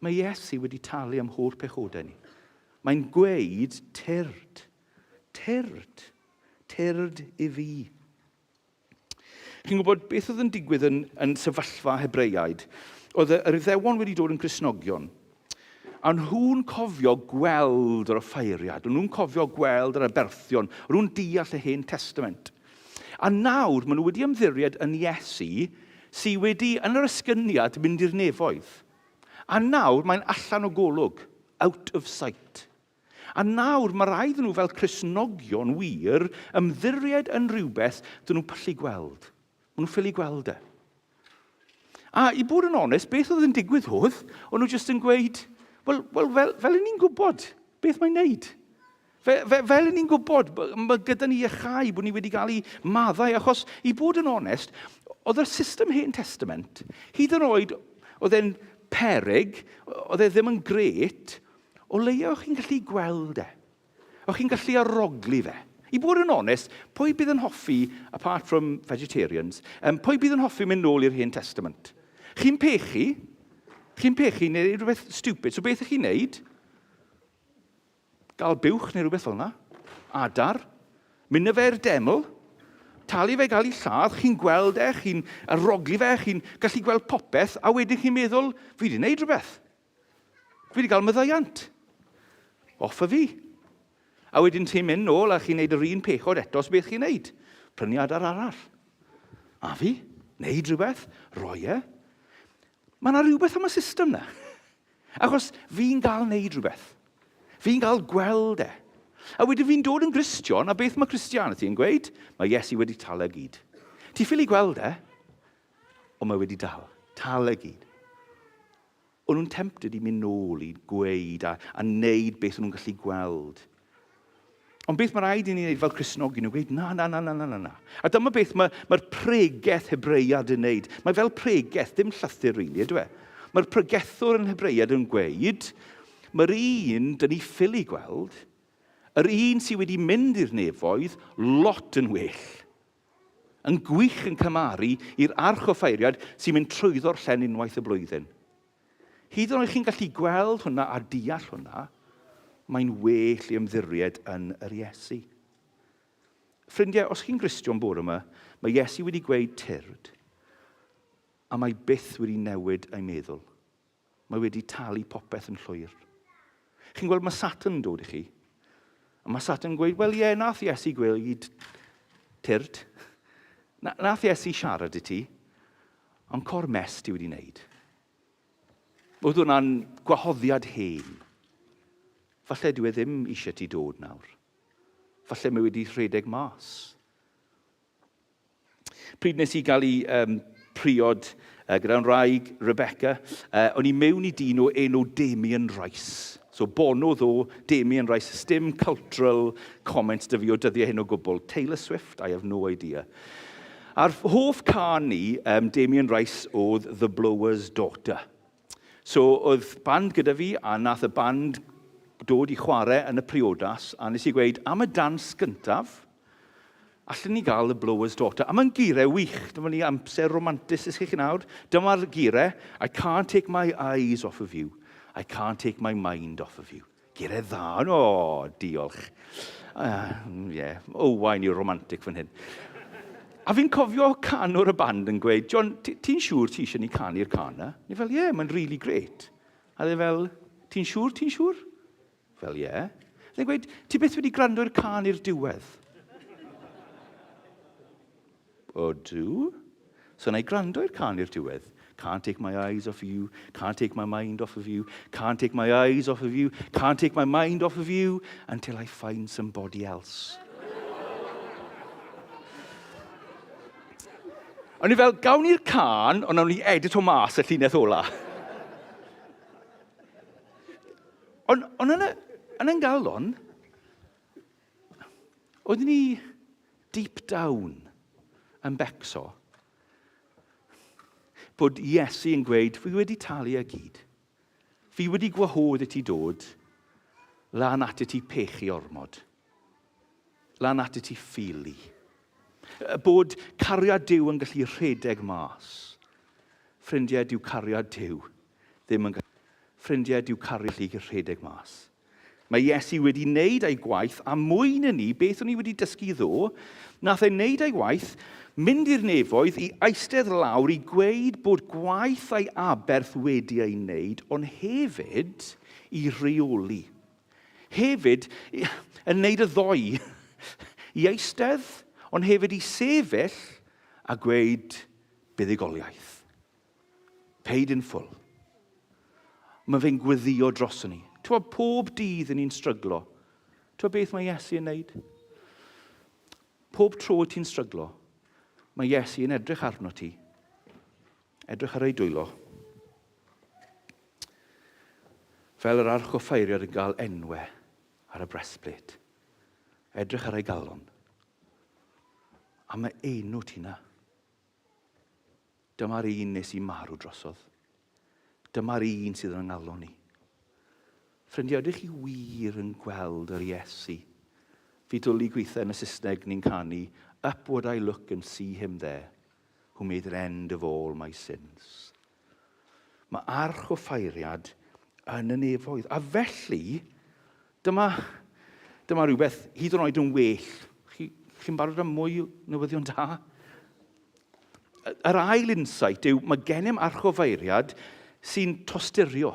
Mae Iesu wedi talu am holl pechodau ni. Mae'n gweud, tyrd, tyrd, tyrd i fi. Chi'n gwybod beth oedd yn digwydd yn, yn sefyllfa Hebreiaid? Oedd yr Iddewon wedi dod yn Gristnogion. A nhw'n cofio gweld yr offeiriad, nhw'n cofio gweld yr aberthion, nhw'n deall y Hen Testament. A nawr maen nhw wedi ymddiried yn Iesu, sydd wedi, yn yr esgyniad, mynd i'r nefoedd. A nawr mae'n allan o golwg, out of sight. A nawr mae rhaid nhw fel Cristnogion wir ymddiried yn rhywbeth dyn nhw'n pyllu gweld. Maen nhw'n ffili gweld e. A i bod yn onest, beth oedd yn digwydd oedd, o'n nhw jyst yn gweud, wel, wel fel, fel ni'n gwybod beth mae'n neud. Fe, fe, fel ni'n gwybod, mae gyda ni iachau bod ni wedi cael ei maddau, achos i bod yn onest, oedd y system Hen Testament, hyd yn oed oedd e'n perig, oedd e ddim yn gret, o leia o'ch chi'n gallu gweld e. O'ch chi'n gallu arogli fe. I bod yn onest, pwy bydd yn hoffi, apart from vegetarians, um, pwy bydd yn hoffi mynd nôl i'r Hen Testament? Chi'n pechu, chi'n pechu neu rhywbeth stupid, so beth ych chi'n neud? Gael buwch neu rhywbeth fel yna. Adar. Mynd â fe i'r deml. Talu fe gael ei lladd. Chi'n gweld e, chi'n arogli fe, chi'n gallu gweld popeth, a wedyn chi'n meddwl, fi wedi gwneud rhywbeth. Fi wedi cael myddaiant. Off y fi. A wedyn ti'n mynd nôl a chi'n neud yr un pechod eto, so beth chi'n neud? Prynu adar arall. A fi, neud rhywbeth, roi e. Mae yna rhywbeth am y system na. Achos fi'n gael neud rhywbeth. Fi'n gael gweld e. A wedyn fi'n dod yn Gristion, a beth mae Christianity yn gweud? Mae Iesu wedi talu e gyd. Ti ffili gweld e, ond mae wedi dal. Tal e gyd. O'n nhw'n tempted i mynd nôl i gweud a, a neud beth o'n nhw'n gallu gweld. Ond beth mae rhaid i ni wneud fel Cristnogion yw gweud, na, na, na, na, na, na, na. A dyma beth mae'r mae pregeth Hebreiad yn wneud. Mae fel pregeth, dim llythyr rili, really, ydw e? Mae'r pregethwr yn Hebreiad yn gweud, mae'r un dyn ni ffili gweld, yr un sydd wedi mynd i'r nefoedd, lot yn well. Yn gwych yn cymaru i'r archoffeiriad sy'n mynd trwyddo'r llen unwaith y blwyddyn. Hyd yn oed chi'n gallu gweld hwnna a deall hwnna, mae'n well i ymddiried yn yr Iesu. Ffrindiau, os chi'n Gristion bore yma, mae Iesu wedi gweud tyrd, a mae byth wedi newid ei meddwl. Mae wedi talu popeth yn llwyr. Chi'n gweld mae Satan yn dod i chi. A mae Satan yn gweud, wel ie, nath Iesu gweud tyrd. Na, nath Iesu siarad i ti, ond cor mes ti wedi wneud. Oedd hwnna'n gwahoddiad hen. Falle dwi e ddim eisiau ti dod nawr. Falle mae wedi rhedeg mas. Pryd nes i gael ei um, priod gyda'n rhaeg Rebecca, o'n i mewn i dyn o enw Damien Rice. So Bono ddo, Damien Rice, sdim cultural comment dy fi o dyddiau hyn o gwbl. Taylor Swift, I have no idea. A'r hoff can ni, um, Damien Rice, oedd The Blower's Daughter. So oedd band gyda fi a nath y band dod i chwarae yn y priodas a nes i gweud am y dans gyntaf, allen ni gael The Blower's Daughter. A mae'n gire wych, dyma ni amser romantus i chi nawr. Dyma'r gire, I can't take my eyes off of you, I can't take my mind off of you. Geiriau dda, o, diolch. Yeah, Owain yw'r romantic fan hyn. A fi'n cofio canwr y band yn gweud, John, ti'n siŵr ti eisiau ni canu'r can na? Ni fel, ie, yeah, mae'n really great. A dde fel, ti'n siŵr, ti'n siŵr? Fel, ie. Yeah. Dde'n gweud, ti beth wedi gwrando i'r can i'r diwedd? Odw. So na i gwrando i'r can i'r diwedd. Can't take my eyes off you, can't take my mind off of you, can't take my eyes off of you, can't take my mind off of you, until I find somebody else. O'n i fel, gawn ni'r can, ond nawn ni edit o mas y llinell ola. Ond on yn, yn yn galon, oeddwn ni deep down yn becso bod Iesu yn gweud, fi wedi talu e gyd. Fi wedi gwahodd i ti dod lan at i ti pechu ormod. Lan at i ti ffili. Bod cariad Duw yn gallu rhedeg mas. Ffrindiau, dyw cariad Duw ddim yn gallu... Ffrindiau, dyw cariad gallu rhedeg mas. Mae Iesu wedi wneud ei gwaith, a mwy na ni, beth o'n i wedi dysgu ddo, nath e wneud ei waith, mynd i'r nefoedd i eistedd lawr i gweud bod gwaith a'i aberth wedi ei wneud, ond hefyd i reoli. Hefyd, yn wneud y ddoi, i eistedd, ond hefyd i sefyll a gweud buddugoliaeth. Paid in full. Mae fe'n gweddio dros ni. Ti'n pob dydd yn ni'n stryglo. Ti'n beth mae Iesu yn neud? Pob tro ti'n stryglo, mae Iesu yn edrych arno ti. Edrych ar ei dwylo. Fel yr archoffeiriad yn cael enwe ar y breastplate. Edrych ar ei galon. A mae enw ti na. Dyma'r un nes i marw drosodd. Dyma'r un sydd yn ngalon i. Ffrindiau, ydych chi wir yn gweld yr Iesu? Fi dwlu gweithio yn y Saesneg ni'n canu, Upward I look and see him there, who made an end of all my sins. Mae arch o ffairiad yn y nefoedd. A felly, dyma, dyma rhywbeth hyd yn oed yn well. Chi'n chi barod am mwy newyddion da? Yr ail insight yw mae gennym archofairiad sy'n tosturio.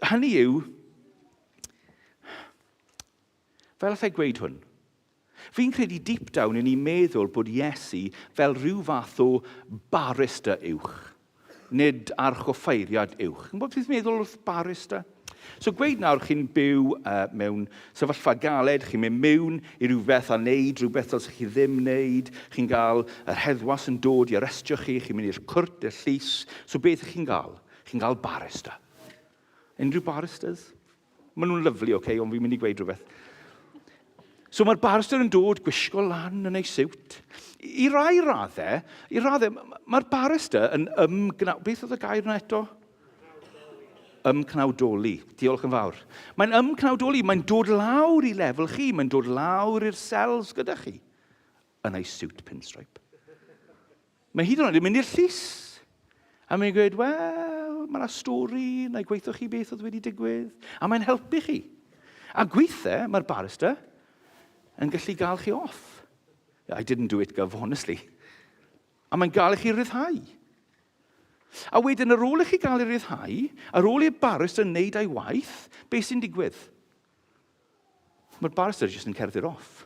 Hynny yw, fel allai gweud hwn, fi'n credu deep down i ni meddwl bod Iesu fel rhyw fath o barrister uwch, nid archoffeiriad uwch. Chi'n bod beth meddwl wrth barrister? So gweud nawr chi'n byw uh, mewn sefyllfa galed, chi'n mynd mewn i rhywbeth a wneud rhywbeth dylsech chi ddim wneud, chi'n cael yr heddwas yn dod i arestio chi, chi'n mynd i'r cwrt, i'r llys. So beth ych chi'n gael? Chi'n cael barrister. Unrhyw barristers? Maen nhw'n lyflu, oce, okay, ond fi'n mynd i gweud rhywbeth. So mae'r barrister yn dod, gwisgo lan yn ei siwt. I rai raddau, i raddau, mae'r barrister yn ymgna... Beth oedd y gair yna eto? Ymcnawdoli. Diolch yn fawr. Mae'n ymcnawdoli, mae'n dod lawr i lefel chi, mae'n dod lawr i'r cells gyda chi yn ei siwt pinstripe. Mae hyd yn oed yn mynd i'r llys. A mae'n gweud, wel, mae yna stori, na i gweithio chi beth oedd wedi digwydd. A mae'n helpu chi. A gweithiau, mae'r barrister yn gallu gael chi off. I didn't do it, gov, honestly. A mae'n gael i chi ryddhau. A wedyn ar ôl i chi gael ei ryddhau, ar ôl i'r barrister wneud ei waith, beth sy'n digwydd? Mae'r barrister jyst yn cerdded off.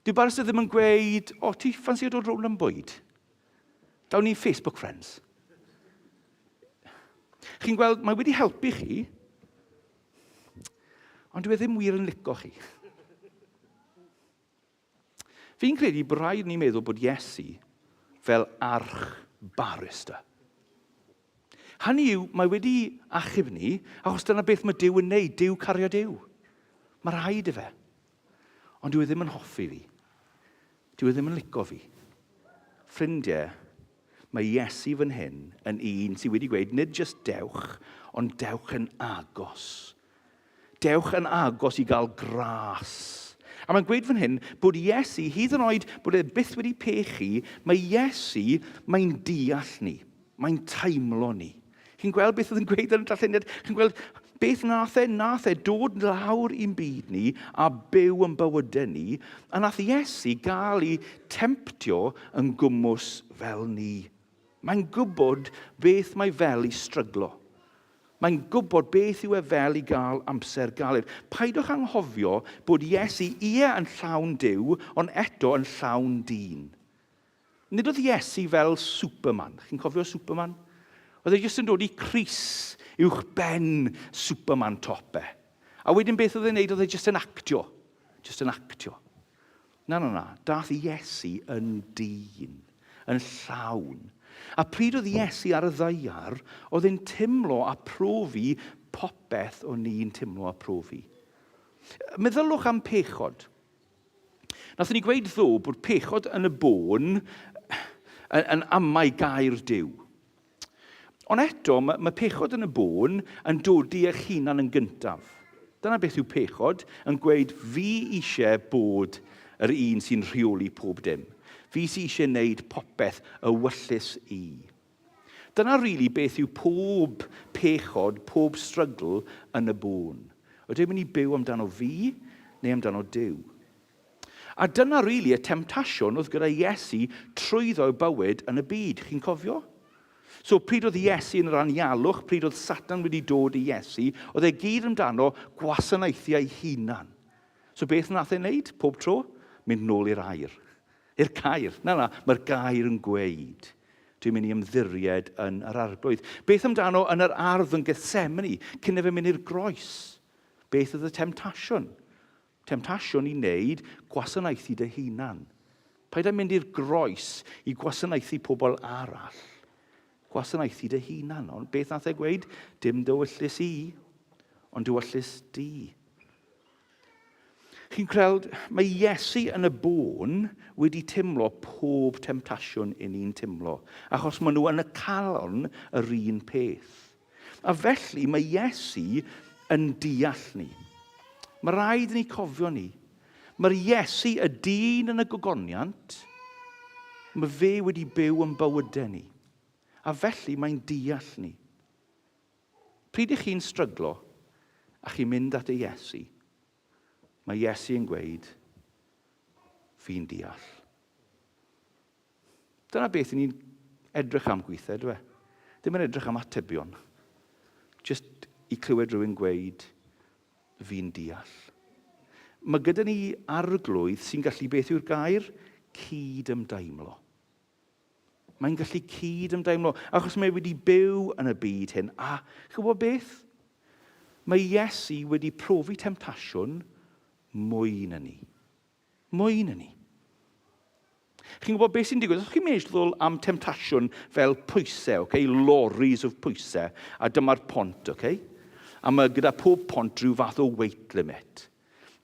Dyw barrister ddim yn gweud, o, ti ffansi dod rownd am bwyd? Dawn ni'n Facebook friends. Chi'n gweld, mae wedi helpu chi, ond dwi e ddim wir yn lico chi. Fi'n credu bod rhaid ni meddwl bod Iesu fel arch barrister. Hynny yw, mae wedi achub ni, achos dyna beth mae Duw yn neud, Duw cario Duw. Mae rhaid i fe. Ond dyw e ddim yn hoffi fi. Dyw e ddim yn lico fi. Ffrindiau, mae Iesu fan hyn yn un sydd wedi gweud, nid jyst dewch, ond dewch yn agos. Dewch yn agos i gael gras. A mae'n gweud fan hyn bod Iesu, hyd yn oed bod e byth wedi pechu, mae Iesu, mae'n deall ni. Mae'n teimlo ni. Chi'n gweld beth oedd yn gweud yn y darlleniad? Chi'n gweld beth nath e? Nath e dod lawr i'n byd ni a byw yn bywydau ni, a nath Iesu gael ei temptio yn gwmws fel ni. Mae'n gwybod beth mae fel i stryglo. Mae'n gwybod beth yw e fel i gael amser galed. Paidwch anghofio bod Iesu, ie, yn llawn Duw, ond eto yn llawn dyn. Nid oedd Iesu fel Superman. Chi'n cofio Superman? Oedd e jyst yn dod i crys uwch ben Superman top e. A wedyn beth oedd e'n neud? Oedd e jyst yn actio. Jyst yn actio. Na, na, na. Dath Iesu yn dyn, yn llawn. A pryd oedd Iesu ar y ddaear, oedd e'n timlo a profi popeth o'n ni'n timlo a profi. Meddylwch am pechod. Nathon ni gweud ddo bod pechod yn y bôn yn, yn amau gair Duw. Ond eto, mae, mae pechod yn y bôn yn dodi eich hunan yn gyntaf. Dyna beth yw pechod, yn gweud fi eisiau bod yr un sy'n rheoli pob dim. Fi sy'n eisiau wneud popeth y wyllys i. Dyna rili really beth yw pob pechod, pob strygl yn y bôn. Ydw i'n mynd i byw amdano fi neu amdano Duw? A dyna rili y temtasiwn oedd gyda Iesu trwyddo bywyd yn y byd. Chi'n cofio? So, pryd oedd Iesu yn yr anialwch, pryd oedd Satan wedi dod i Iesu, oedd e gyd amdano gwasanaethu ei hunan. So, beth nath e wneud pob tro? Mynd nôl i'r air. I'r gair. Na, na, mae'r gair yn gweud. Dwi'n mynd i ymddiried yn yr arglwydd. Beth amdano yn yr ardd yn Gethsemane, cyn efe mynd i'r groes? Beth oedd y temtasiwn? Temtasiwn i wneud gwasanaethu dy hunan. Paid â mynd i'r groes i gwasanaethu pobl arall. Gwasanaethu dy hunan. Ond beth nath e gweud? Dim dy wyllys i, ond dy wyllys di. Chi'n gweld, mae Iesu yn y bôn wedi timlo pob temtasiwn i ni'n timlo, achos maen nhw yn y calon yr un peth. A felly mae Iesu yn deall ni. Mae rhaid i ni cofio ni. Mae'r Iesu, y dyn yn y gogoniant, mae fe wedi byw yn bywydau ni. A felly mae'n deall ni. Pryd ych chi'n stryglo a chi'n mynd at y Iesu, mae Iesu yn gweud, fi'n deall. Dyna beth ni'n edrych am gweithio, dwi e? Ddim yn edrych am atebion. Just i clywed rhywun gweud, fi'n deall. Mae gyda ni arglwydd sy'n gallu beth yw'r gair? Cyd-ymdeimlo. Mae'n gallu cyd-ymdeimlo, achos mae wedi byw yn y byd hyn. A, chi'n gwybod beth? Mae Iesu wedi profi temtasiwn mwy na ni. Mwy na ni. Chi'n gwybod beth sy'n digwydd? Os chi'n meddwl am temtasiwn fel pwysau, okay? lorries of pwysau, a dyma'r pont, okay? a mae gyda pob pont rhyw fath o weight limit.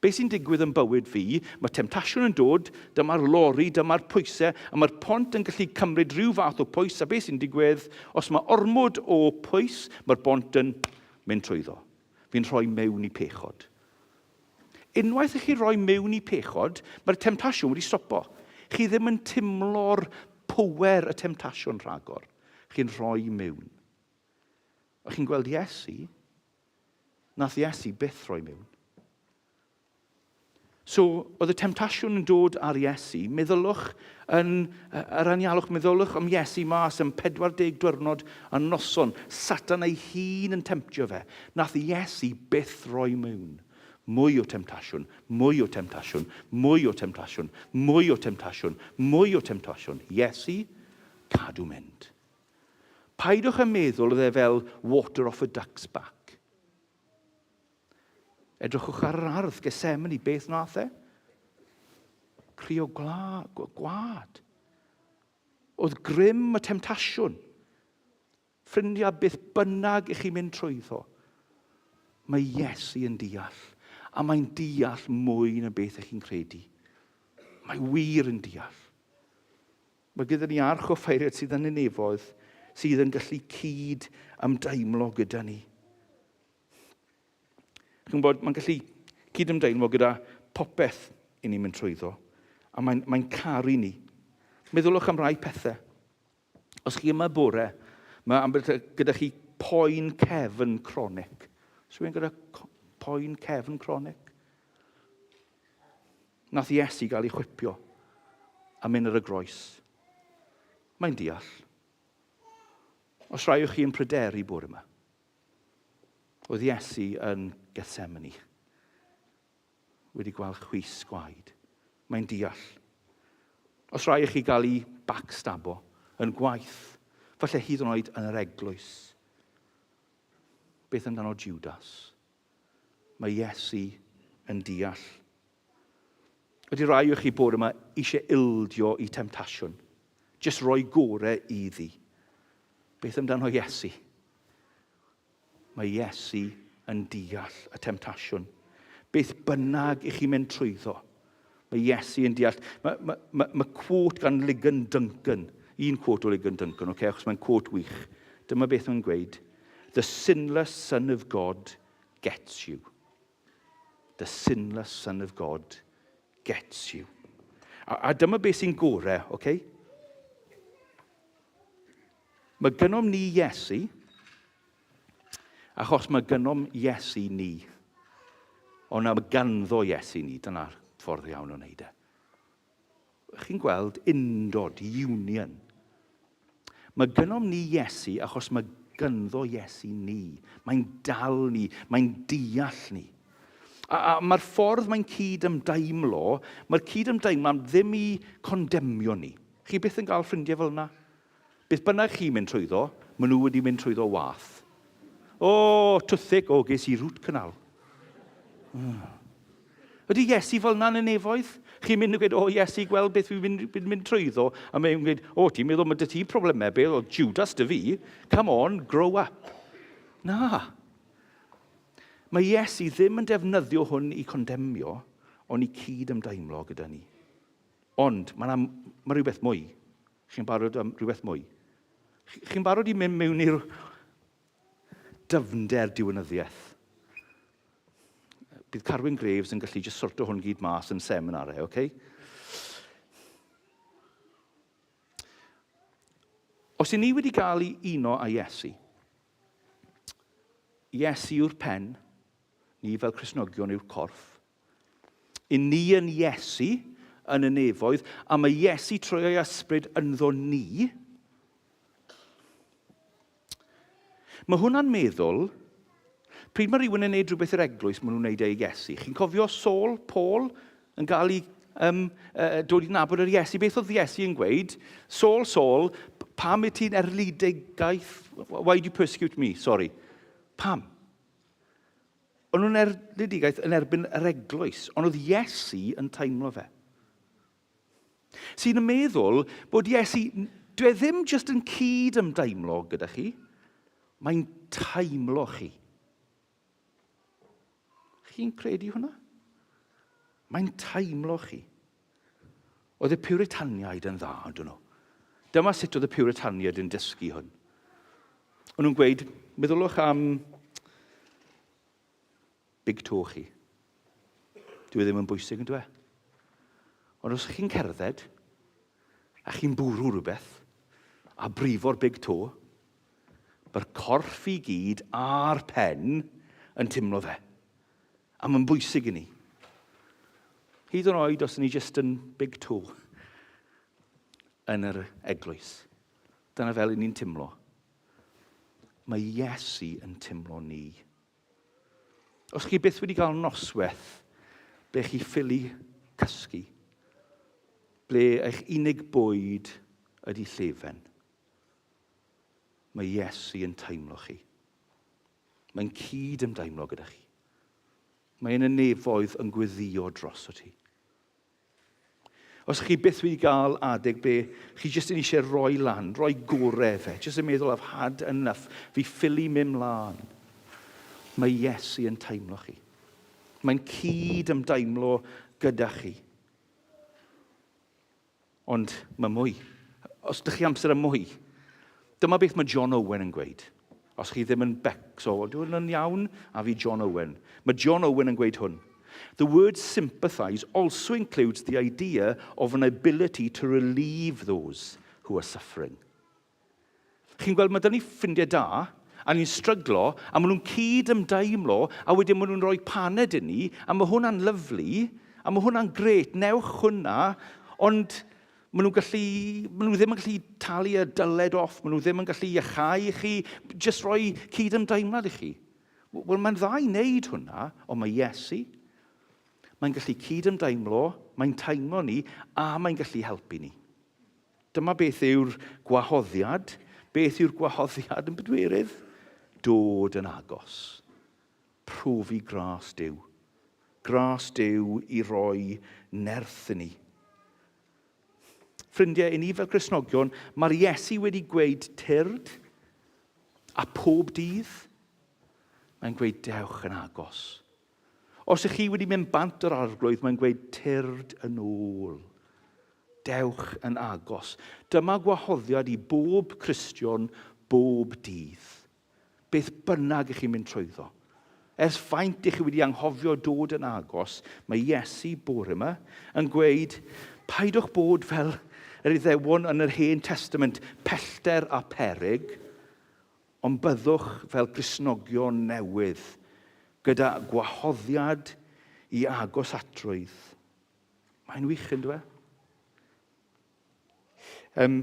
Beth sy'n digwydd yn bywyd fi, mae temtasiwn yn dod, dyma'r lori, dyma'r pwysau, a mae'r pont yn gallu cymryd rhyw fath o pwys, a beth sy'n digwydd, os mae ormod o pwys, mae'r bont yn mynd trwyddo. Fi'n rhoi mewn i pechod. Unwaith i chi roi mewn i pechod, mae'r temtasiwn wedi stopo. Chi ddim yn timlo'r pwer y temtasiwn rhagor. Chi'n rhoi mewn. A chi'n gweld Iesu, nath Iesu byth rhoi mewn. So, oedd y temtasiwn yn dod ar Iesu, meddylwch yn yr anialwch, meddylwch am Iesu mas am 40 diwrnod a noson, Satan ei hun yn temtio fe. Nath Iesu byth roi mewn. Mwy o temtasiwn, mwy o temtasiwn, mwy o temtasiwn, mwy o temtasiwn, mwy o temtasiwn. Iesu, cadw mynd. Paidwch â meddwl oedd e fel water off a duck's back. Edrychwch ar yr ardd, Gethsemane, beth nath e? Crio gla, gwad. Oedd grym y temtasiwn. Ffrindiau, beth bynnag i chi mynd trwyddo, mae Iesu yn deall. A mae'n deall mwy na beth ych chi'n credu. Mae wir yn deall. Mae gyda ni arch o ffeiriad sydd yn y nefoedd, sydd yn gallu cyd ymdeimlo gyda ni. Chi'n gwybod, mae'n gallu cyd ymdeimlo gyda popeth i ni'n mynd trwyddo, a mae'n mae caru ni. Meddylwch am rai pethau. Os chi yma bore, mae ambell gyda chi poen cefn cronig. Os rhywun gyda poen cefn cronig? Nath Iesu gael ei chwipio a mynd ar y groes. Mae'n deall. Os rai o chi yn pryderu bore yma, oedd Iesu yn Gethsemane wedi gweld chwys gwaed. Mae'n deall. Os rai o chi gael ei backstabo yn gwaith, falle hyd yn oed yn yr eglwys, beth amdano Judas? Mae Iesu yn deall. Ydy rai o chi bod yma eisiau ildio i temtasiwn? Jyst roi gore iddi. Beth amdano Iesu? Mae Iesu yn deall y temtasiwn. Beth bynnag i chi mynd trwyddo, mae Iesu yn deall. Mae, mae, mae, mae quote gan Ligon Duncan, un quote o Ligon Duncan, okay, achos mae'n quote wych. Dyma beth mae'n gweud. The sinless Son of God gets you. The sinless Son of God gets you. A, a dyma beth sy'n gore, oce? Okay? Mae gynnom ni Iesu, achos mae gynnom Iesu ni. Ond mae ganddo Iesu ni, dyna'r ffordd iawn o wneud e. Chi'n gweld undod, union. Mae gynnom ni Iesu achos mae gynddo Iesu ni. Mae'n dal ni, mae'n deall ni. A, a mae'r ffordd mae'n cyd-ymdeimlo, mae'r cyd-ymdeimlad ddim i condemio ni. Chi byth yn cael ffrindiau fel yna? Beth bynnag chi'n mynd trwyddo, maen nhw wedi mynd trwyddo wath. O, twthic, o, ges i root canal. Mm. Ydy Iesu fel yna yn y nefoedd? Chi'n mynd yn gweud, o Iesu, gweld beth fi'n mynd, mynd, mynd trwyddo. A mae'n gweud, o, ti'n meddwl mae dy ti problemau, beth o Judas dy fi? Come on, grow up. Na. Mae Iesu ddim yn defnyddio hwn i condemio, ond i cyd ymdeimlo gyda ni. Ond mae, mae rhywbeth mwy. Chi'n barod am rhywbeth mwy? Chi'n barod i mynd mewn i'r dyfnder diwinyddiaeth? Bydd Carwyn Graves yn gallu just sorto hwn gyd mas yn seminarau, oce? Okay? Os i ni wedi cael ei uno â Iesu, Iesu yw'r pen, ni fel Cristnogion yw'r corff. I ni yn Iesu yn y nefoedd, a mae Iesu trwy ei ysbryd ynddo ni. Mae hwnna'n meddwl, pryd mae rhywun yn gwneud rhywbeth i'r eglwys, maen nhw'n gwneud e i Iesu. Chi'n cofio Saul, Paul, yn cael ei um, dod i nabod yr Iesu. Beth oedd Iesu yn gweud? Saul, Saul, pam y ti'n erlidigaeth? Why do you persecute me? Sorry. Pam? O'n nhw'n erlidigaeth yn erbyn yr eglwys, ond oedd Iesu yn teimlo fe. Sy'n meddwl bod Iesu, dwi e ddim jyst yn cyd ymdeimlo gyda chi, mae'n teimlo chi. Chi'n credu hwnna? Mae'n teimlo chi. Oedd y Puritaniaid yn dda, ond nhw. Dyma sut oedd y Puritaniaid yn dysgu hwn. O'n nhw'n gweud, meddylwch am big toe chi. Dwi e ddim yn bwysig yn dwe. Ond os chi'n cerdded, a chi'n bwrw rhywbeth, a brifo'r big toe, mae'r corff i gyd a'r pen yn timlo fe. A mae'n bwysig i ni. Hyd yn oed os ni jyst yn big toe yn yr eglwys. Dyna fel ni'n timlo. Mae Iesu yn timlo ni. Os chi byth wedi cael noswaith ble chi ffili cysgu, ble eich unig bwyd ydy llefen, mae Iesu yn teimlo chi. Mae'n cyd ymdeimlo gyda chi. Mae yn y nefoedd yn gweddio drosoch ti. Os chi byth wedi cael adeg ble chi jyst yn eisiau rhoi lan, rhoi gorau fe, jyst yn meddwl I've had enough, fi ffili mynd mlaen. Mae Iesu yn teimlo chi. Mae'n cyd ymdeimlo gyda chi. Ond mae mwy. Os ydych chi amser am mwy, dyma beth mae John Owen yn gweud. Os chi ddim yn becso, dwi'n yn iawn, a fi John Owen. Mae John Owen yn gweud hwn. The word sympathise also includes the idea of an ability to relieve those who are suffering. Chi'n gweld, mae dyn ni ffrindiau da, a ni'n stryglo, a maen nhw'n cyd ymdeimlo, a wedyn maen nhw'n rhoi paned i ni, a mae hwnna'n lyflu, a mae hwnna'n gret, newch hwnna, ond maen nhw'n gallu, maen nhw ddim yn gallu talu y dyled off, maen nhw ddim yn gallu iachau i chi, jyst rhoi cyd ymdeimlad i chi. Wel, mae'n dda i wneud hwnna, ond mae Iesu, mae'n gallu cyd ymdeimlo, mae'n teimlo ni, a mae'n gallu helpu ni. Dyma beth yw'r gwahoddiad. Beth yw'r gwahoddiad yn bedwerydd? Dod yn agos. Profi gras Duw. Gras Duw i roi nerth i ni. Ffrindiau, i ni fel Cristnogion, mae'r Iesu wedi gweud tyrd a pob dydd. Mae'n gweud dewch yn agos. Os ych chi wedi mynd bant o'r arglwydd, mae'n gweud tyrd yn ôl. Dewch yn agos. Dyma gwahoddiad i bob Cristion bob dydd. Beth bynnag ych chi'n mynd trwyddo. Ers faint ych chi wedi anghofio dod yn agos, mae Iesu bore yma yn gweud, paidwch bod fel yr Iddewon yn yr Hen Testament, pellter a peryg, Ond byddwch fel Cristnogion newydd, gyda gwahoddiad i agos atrwydd. Mae'n wych, yn dwe? Um,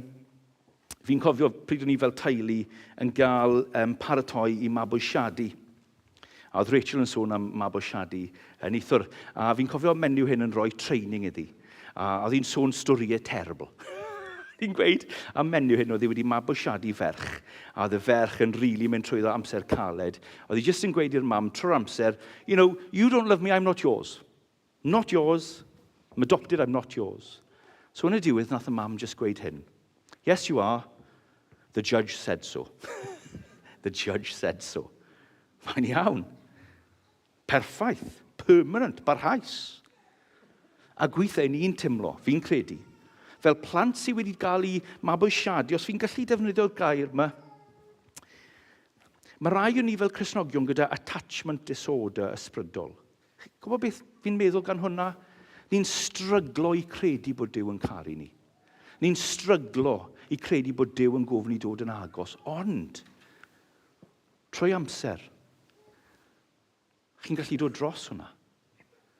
fi'n cofio pryd o'n i fel teulu yn gael um, paratoi i mabwysiadu. A oedd Rachel yn sôn am mabwysiadu uh, neithiwr. A fi'n cofio menyw hyn yn rhoi training iddi. A oedd hi'n sôn storïau terrible. Hi'n gweud am menyw hyn oedd hi wedi mabwysiadu ferch. A oedd y ferch yn rili really mynd trwyddo amser caled. Oedd hi jyst yn gweud i'r mam trwy'r amser, you know, you don't love me, I'm not yours. Not yours. I'm adopted, I'm not yours. So yn y diwedd, nath y mam just gweud hyn. Yes, you are. The judge said so. The judge said so. Mae'n iawn. Perffaith. Permanent. Barhaus. A gweithiau ni'n timlo, fi'n credu, fel plant sydd wedi cael eu mabwysiadu, os fi'n gallu defnyddio'r gair yma, mae rai o'n ni fel Cristnogion gyda attachment disorder ysbrydol. Gwybod beth fi'n meddwl gan hwnna? Ni'n stryglo i credu bod Duw yn caru ni. Ni'n stryglo i credu bod Duw yn gofyn i dod yn agos, ond trwy amser, chi'n gallu dod dros hwnna.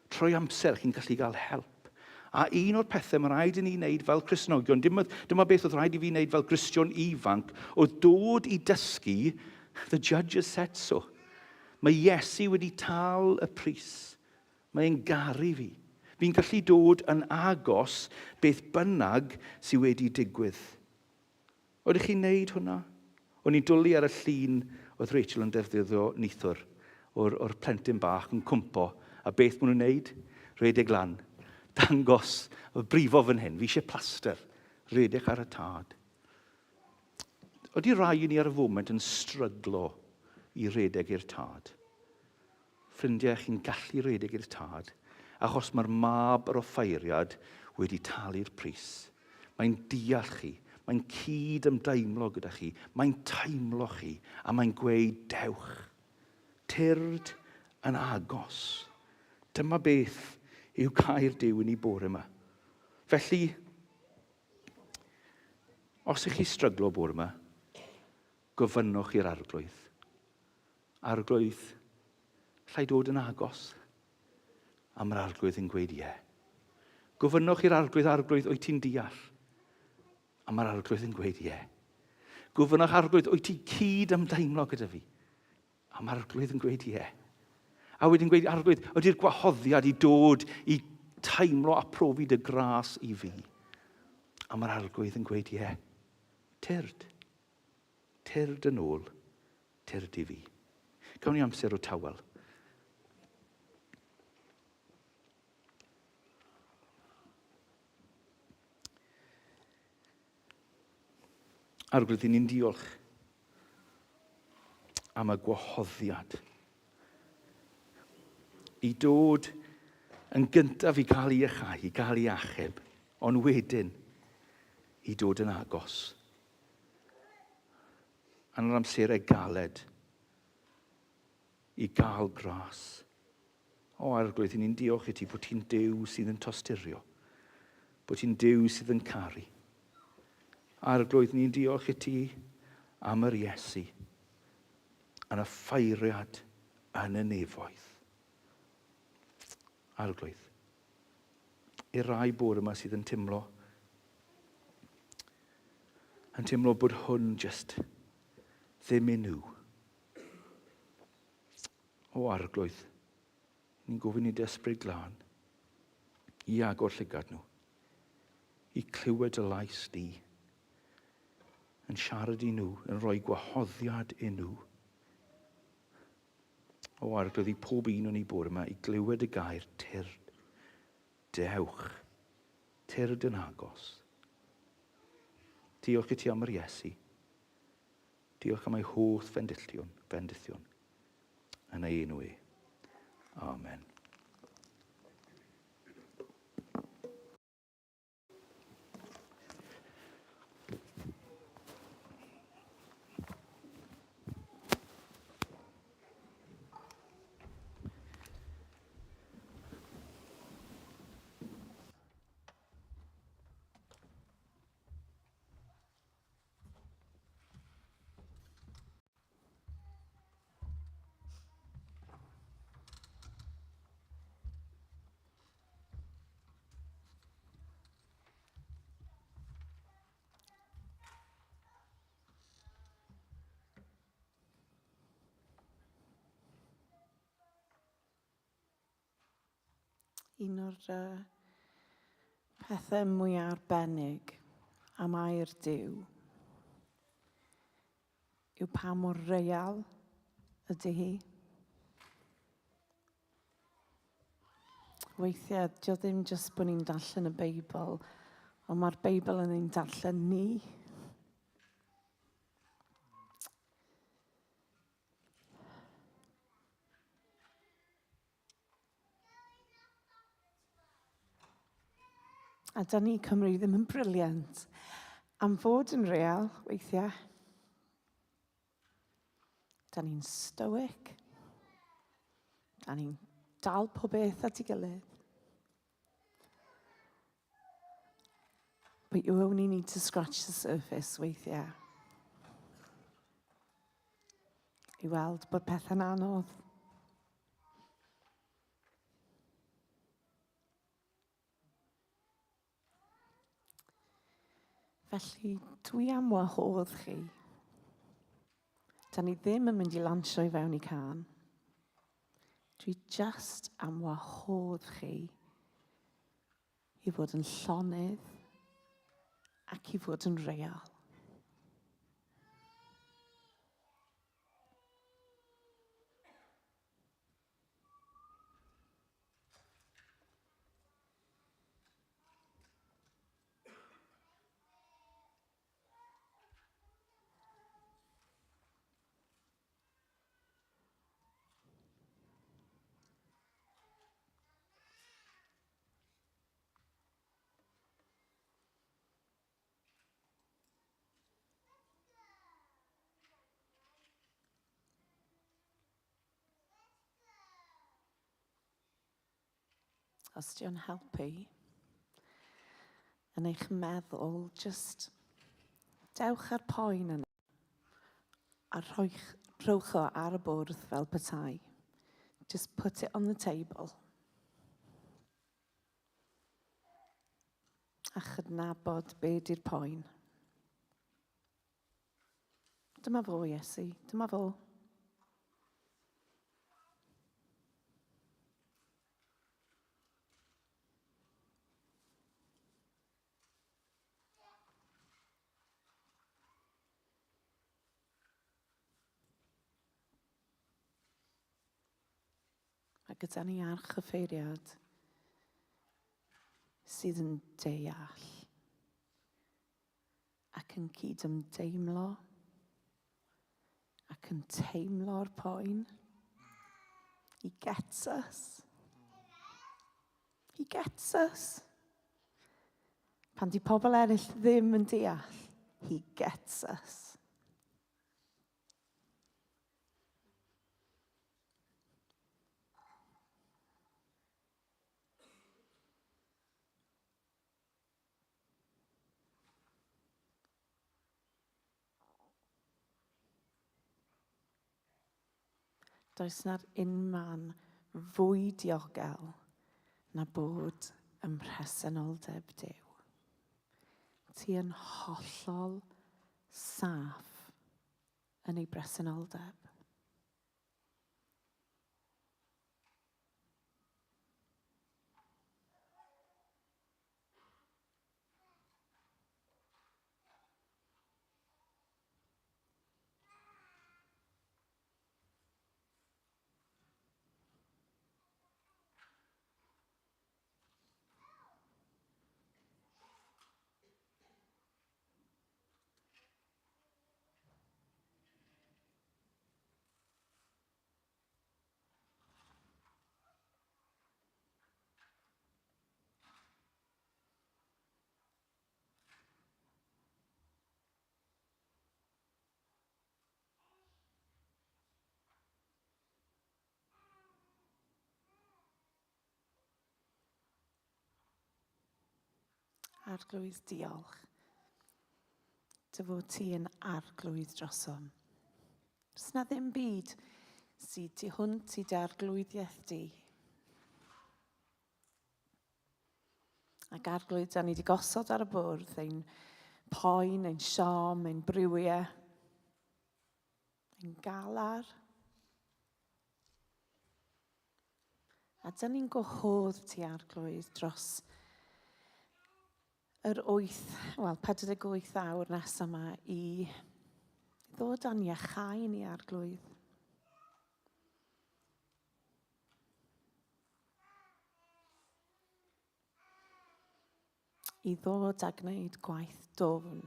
Trwy amser, chi'n gallu gael help. A un o'r pethau mae rhaid i ni wneud fel Cristnogion, dyma, dyma beth oedd rhaid i fi wneud fel Gristion ifanc, oedd dod i dysgu, the judge has said so. Mae Iesu wedi tal y pris. Mae e'n garu fi. Fi'n gallu dod yn agos beth bynnag sydd wedi digwydd. Oeddech chi'n neud hwnna? O'n i'n dwlu ar y llun oedd Rachel yn defnyddio neithiwr o'r, or plentyn bach yn cwmpo, a beth maen nhw'n neud? Rhedeg lan, dangos, brifo fan hyn, fi eisiau plaster, rhedeg ar y tad. Ydy rai i ni ar y foment yn stryglo i redeg i'r tad? Ffrindiau, chi'n gallu redeg i'r tad, achos mae'r mab yr offeiriad wedi talu'r pris. Mae'n deall chi, mae'n cyd ymdeimlo gyda chi, mae'n teimlo chi, a mae'n gweud, dewch, tyrd yn agos. Dyma beth yw gair Duw i ni bore yma. Felly, Os ych chi stryglo bore yma, gofynnwch i'r arglwydd. Arglwydd, llai dod yn agos? A mae'r arglwydd yn gweud ie. Gofynnwch i'r arglwydd, arglwydd, wyt ti'n deall? A mae'r arglwydd yn gweud, ie. Gofynnwch arglwydd, wyt ti cyd ymdeimlo gyda fi? A mae'r arglwydd yn gweud, ie. A wedyn gweud, arglwydd, ydy'r gwahoddiad i dod i teimlo a profi dy gras i fi? A mae'r arglwydd yn gweud, ie. Tyrd. Tyrd yn ôl. Tyrd i fi. Gawn ni amser o tawel. Arglwydd, i ni'n diolch am y gwahoddiad i dod yn gyntaf i gael ei iachau, i gael ei achub, ond wedyn i dod yn agos. Yn yr amserau galed, i gael gras. O Arglwydd, i ni'n diolch i ti bod ti'n Duw sydd yn tosturio, bod ti'n Duw sydd yn caru. Arglwydd, ni'n diolch i ti am yr Iesu yn y ffairiad yn y nefoedd. Arglwydd, i'r rai bod yma sydd yn teimlo, yn teimlo bod hwn just ddim i nhw. O Arglwydd, ni'n gofyn i dy ysbryd glân i agor llygad nhw, i clywed y lais di, yn siarad i nhw, yn rhoi gwahoddiad i nhw. O Arglwydd, i pob un o'n i bod yma i glywed y gair tyrd, dewch, tyrd yn agos. Diolch i ti am yr Iesu. Diolch am ei holl fendithion, bendithion. Yn ei enw e. Amen. Un o'r uh, pethau mwyaf arbennig am air Duw yw pa mor real ydy hi. Weithiau, dio ddim jyst bod ni'n darllen y Beibl, ond mae'r Beibl yn ein darllen ni. A da ni Cymru ddim yn briliant am fod yn real weithiau. Da ni'n stoic. Da ni'n dal pob beth at ei gilydd. But you only need to scratch the surface weithiau. I weld bod pethau'n anodd. Felly, dwi am wahodd chi. Da ni ddim yn mynd i lansio i fewn i can. Dwi just am wahodd chi i fod yn llonydd ac i fod yn real. Os di o'n helpu yn eich meddwl, just dewch â'r poen yna a rhoich, rhowch o ar y bwrdd fel petai. Just put it on the table. A chydnabod be di'r poen. Dyma fo, Iesu. Dyma fo. Mae gyda ni archyffeiriad sydd yn deall ac yn cydymdeimlo ac yn teimlo'r poen. He gets us. He gets us. Pan di pobl eraill ddim yn deall, he gets us. Does na'r unman fwy diogel na bod ym mhresenoldeb Duw. Ti yn hollol saff yn ei bresenoldeb. Arglwydd, diolch. Dy fod ti yn arglwydd drosom. Does na ddim byd sydd tu hwnt i dy arglwyddiaeth di. Ac arglwydd, da ni wedi gosod ar y bwrdd ein poen, ein siom, ein briwiau, ein galar. A dyn ni'n gwahodd ti arglwydd dros yr 8, wel 48 awr nesaf yma i ddod â'n iachau ni arglwydd. I ddod a gwneud gwaith dwfn,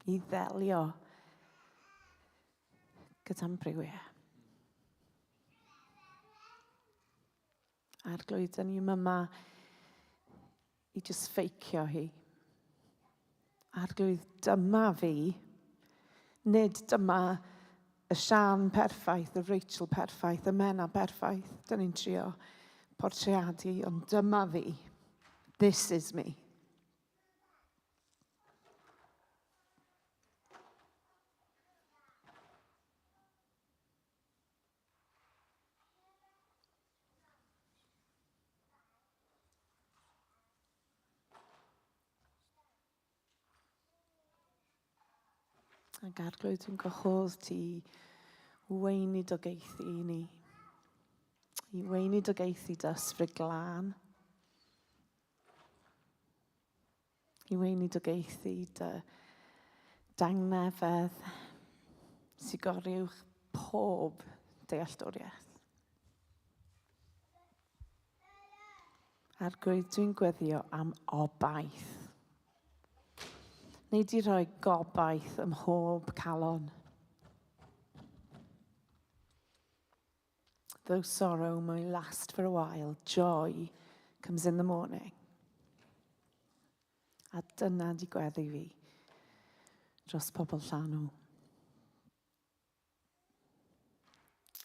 i ddelio gyda'n briwiau. Arglwydd, dyn ni'n yma i just ffeicio hi. Arglwydd, dyma fi. Nid dyma y Sian perffaith, y Rachel perffaith, y Mena perffaith. Dyn ni'n trio portreadu, ond dyma fi. This is me. Ac arglwydd, dwi'n gwahodd ti weinidogaethu i ni. I weinidogaethu dy ysbryd glân. I weinidogaethu dy dangnefedd sy'n goruwch pob dealltwriaeth. Arglwydd, dwi'n gweddio am obaith. Neu di rhoi gobaith ym mhob calon. Though sorrow may last for a while, joy comes in the morning. A dyna di gweddi fi dros pobl llanw.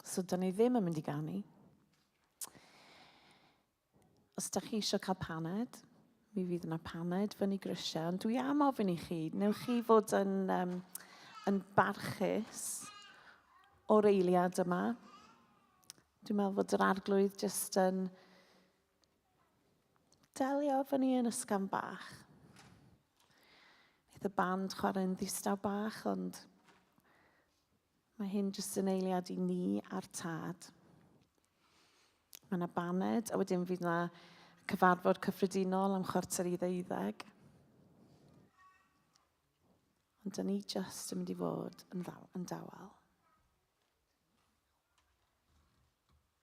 So, da ni ddim yn mynd i ganu. Os da chi eisiau cael paned, mi fydd yna paned fyny grisiau, ond dwi am ofyn i chi, newch chi fod yn, um, yn barchus o'r eiliad yma. Dwi'n meddwl fod yr arglwydd jyst yn delio efo ni yn ysgafn bach. Neith y band chwarae'n ddistaw bach, ond mae hyn jyst yn eiliad i ni a'r tad. Mae yna baned, a wedyn fydd yna cyfarfod cyffredinol am chwarter i ddeuddeg. Ond dyn ni jyst yn mynd i fod yn, ddaw, yn dawel.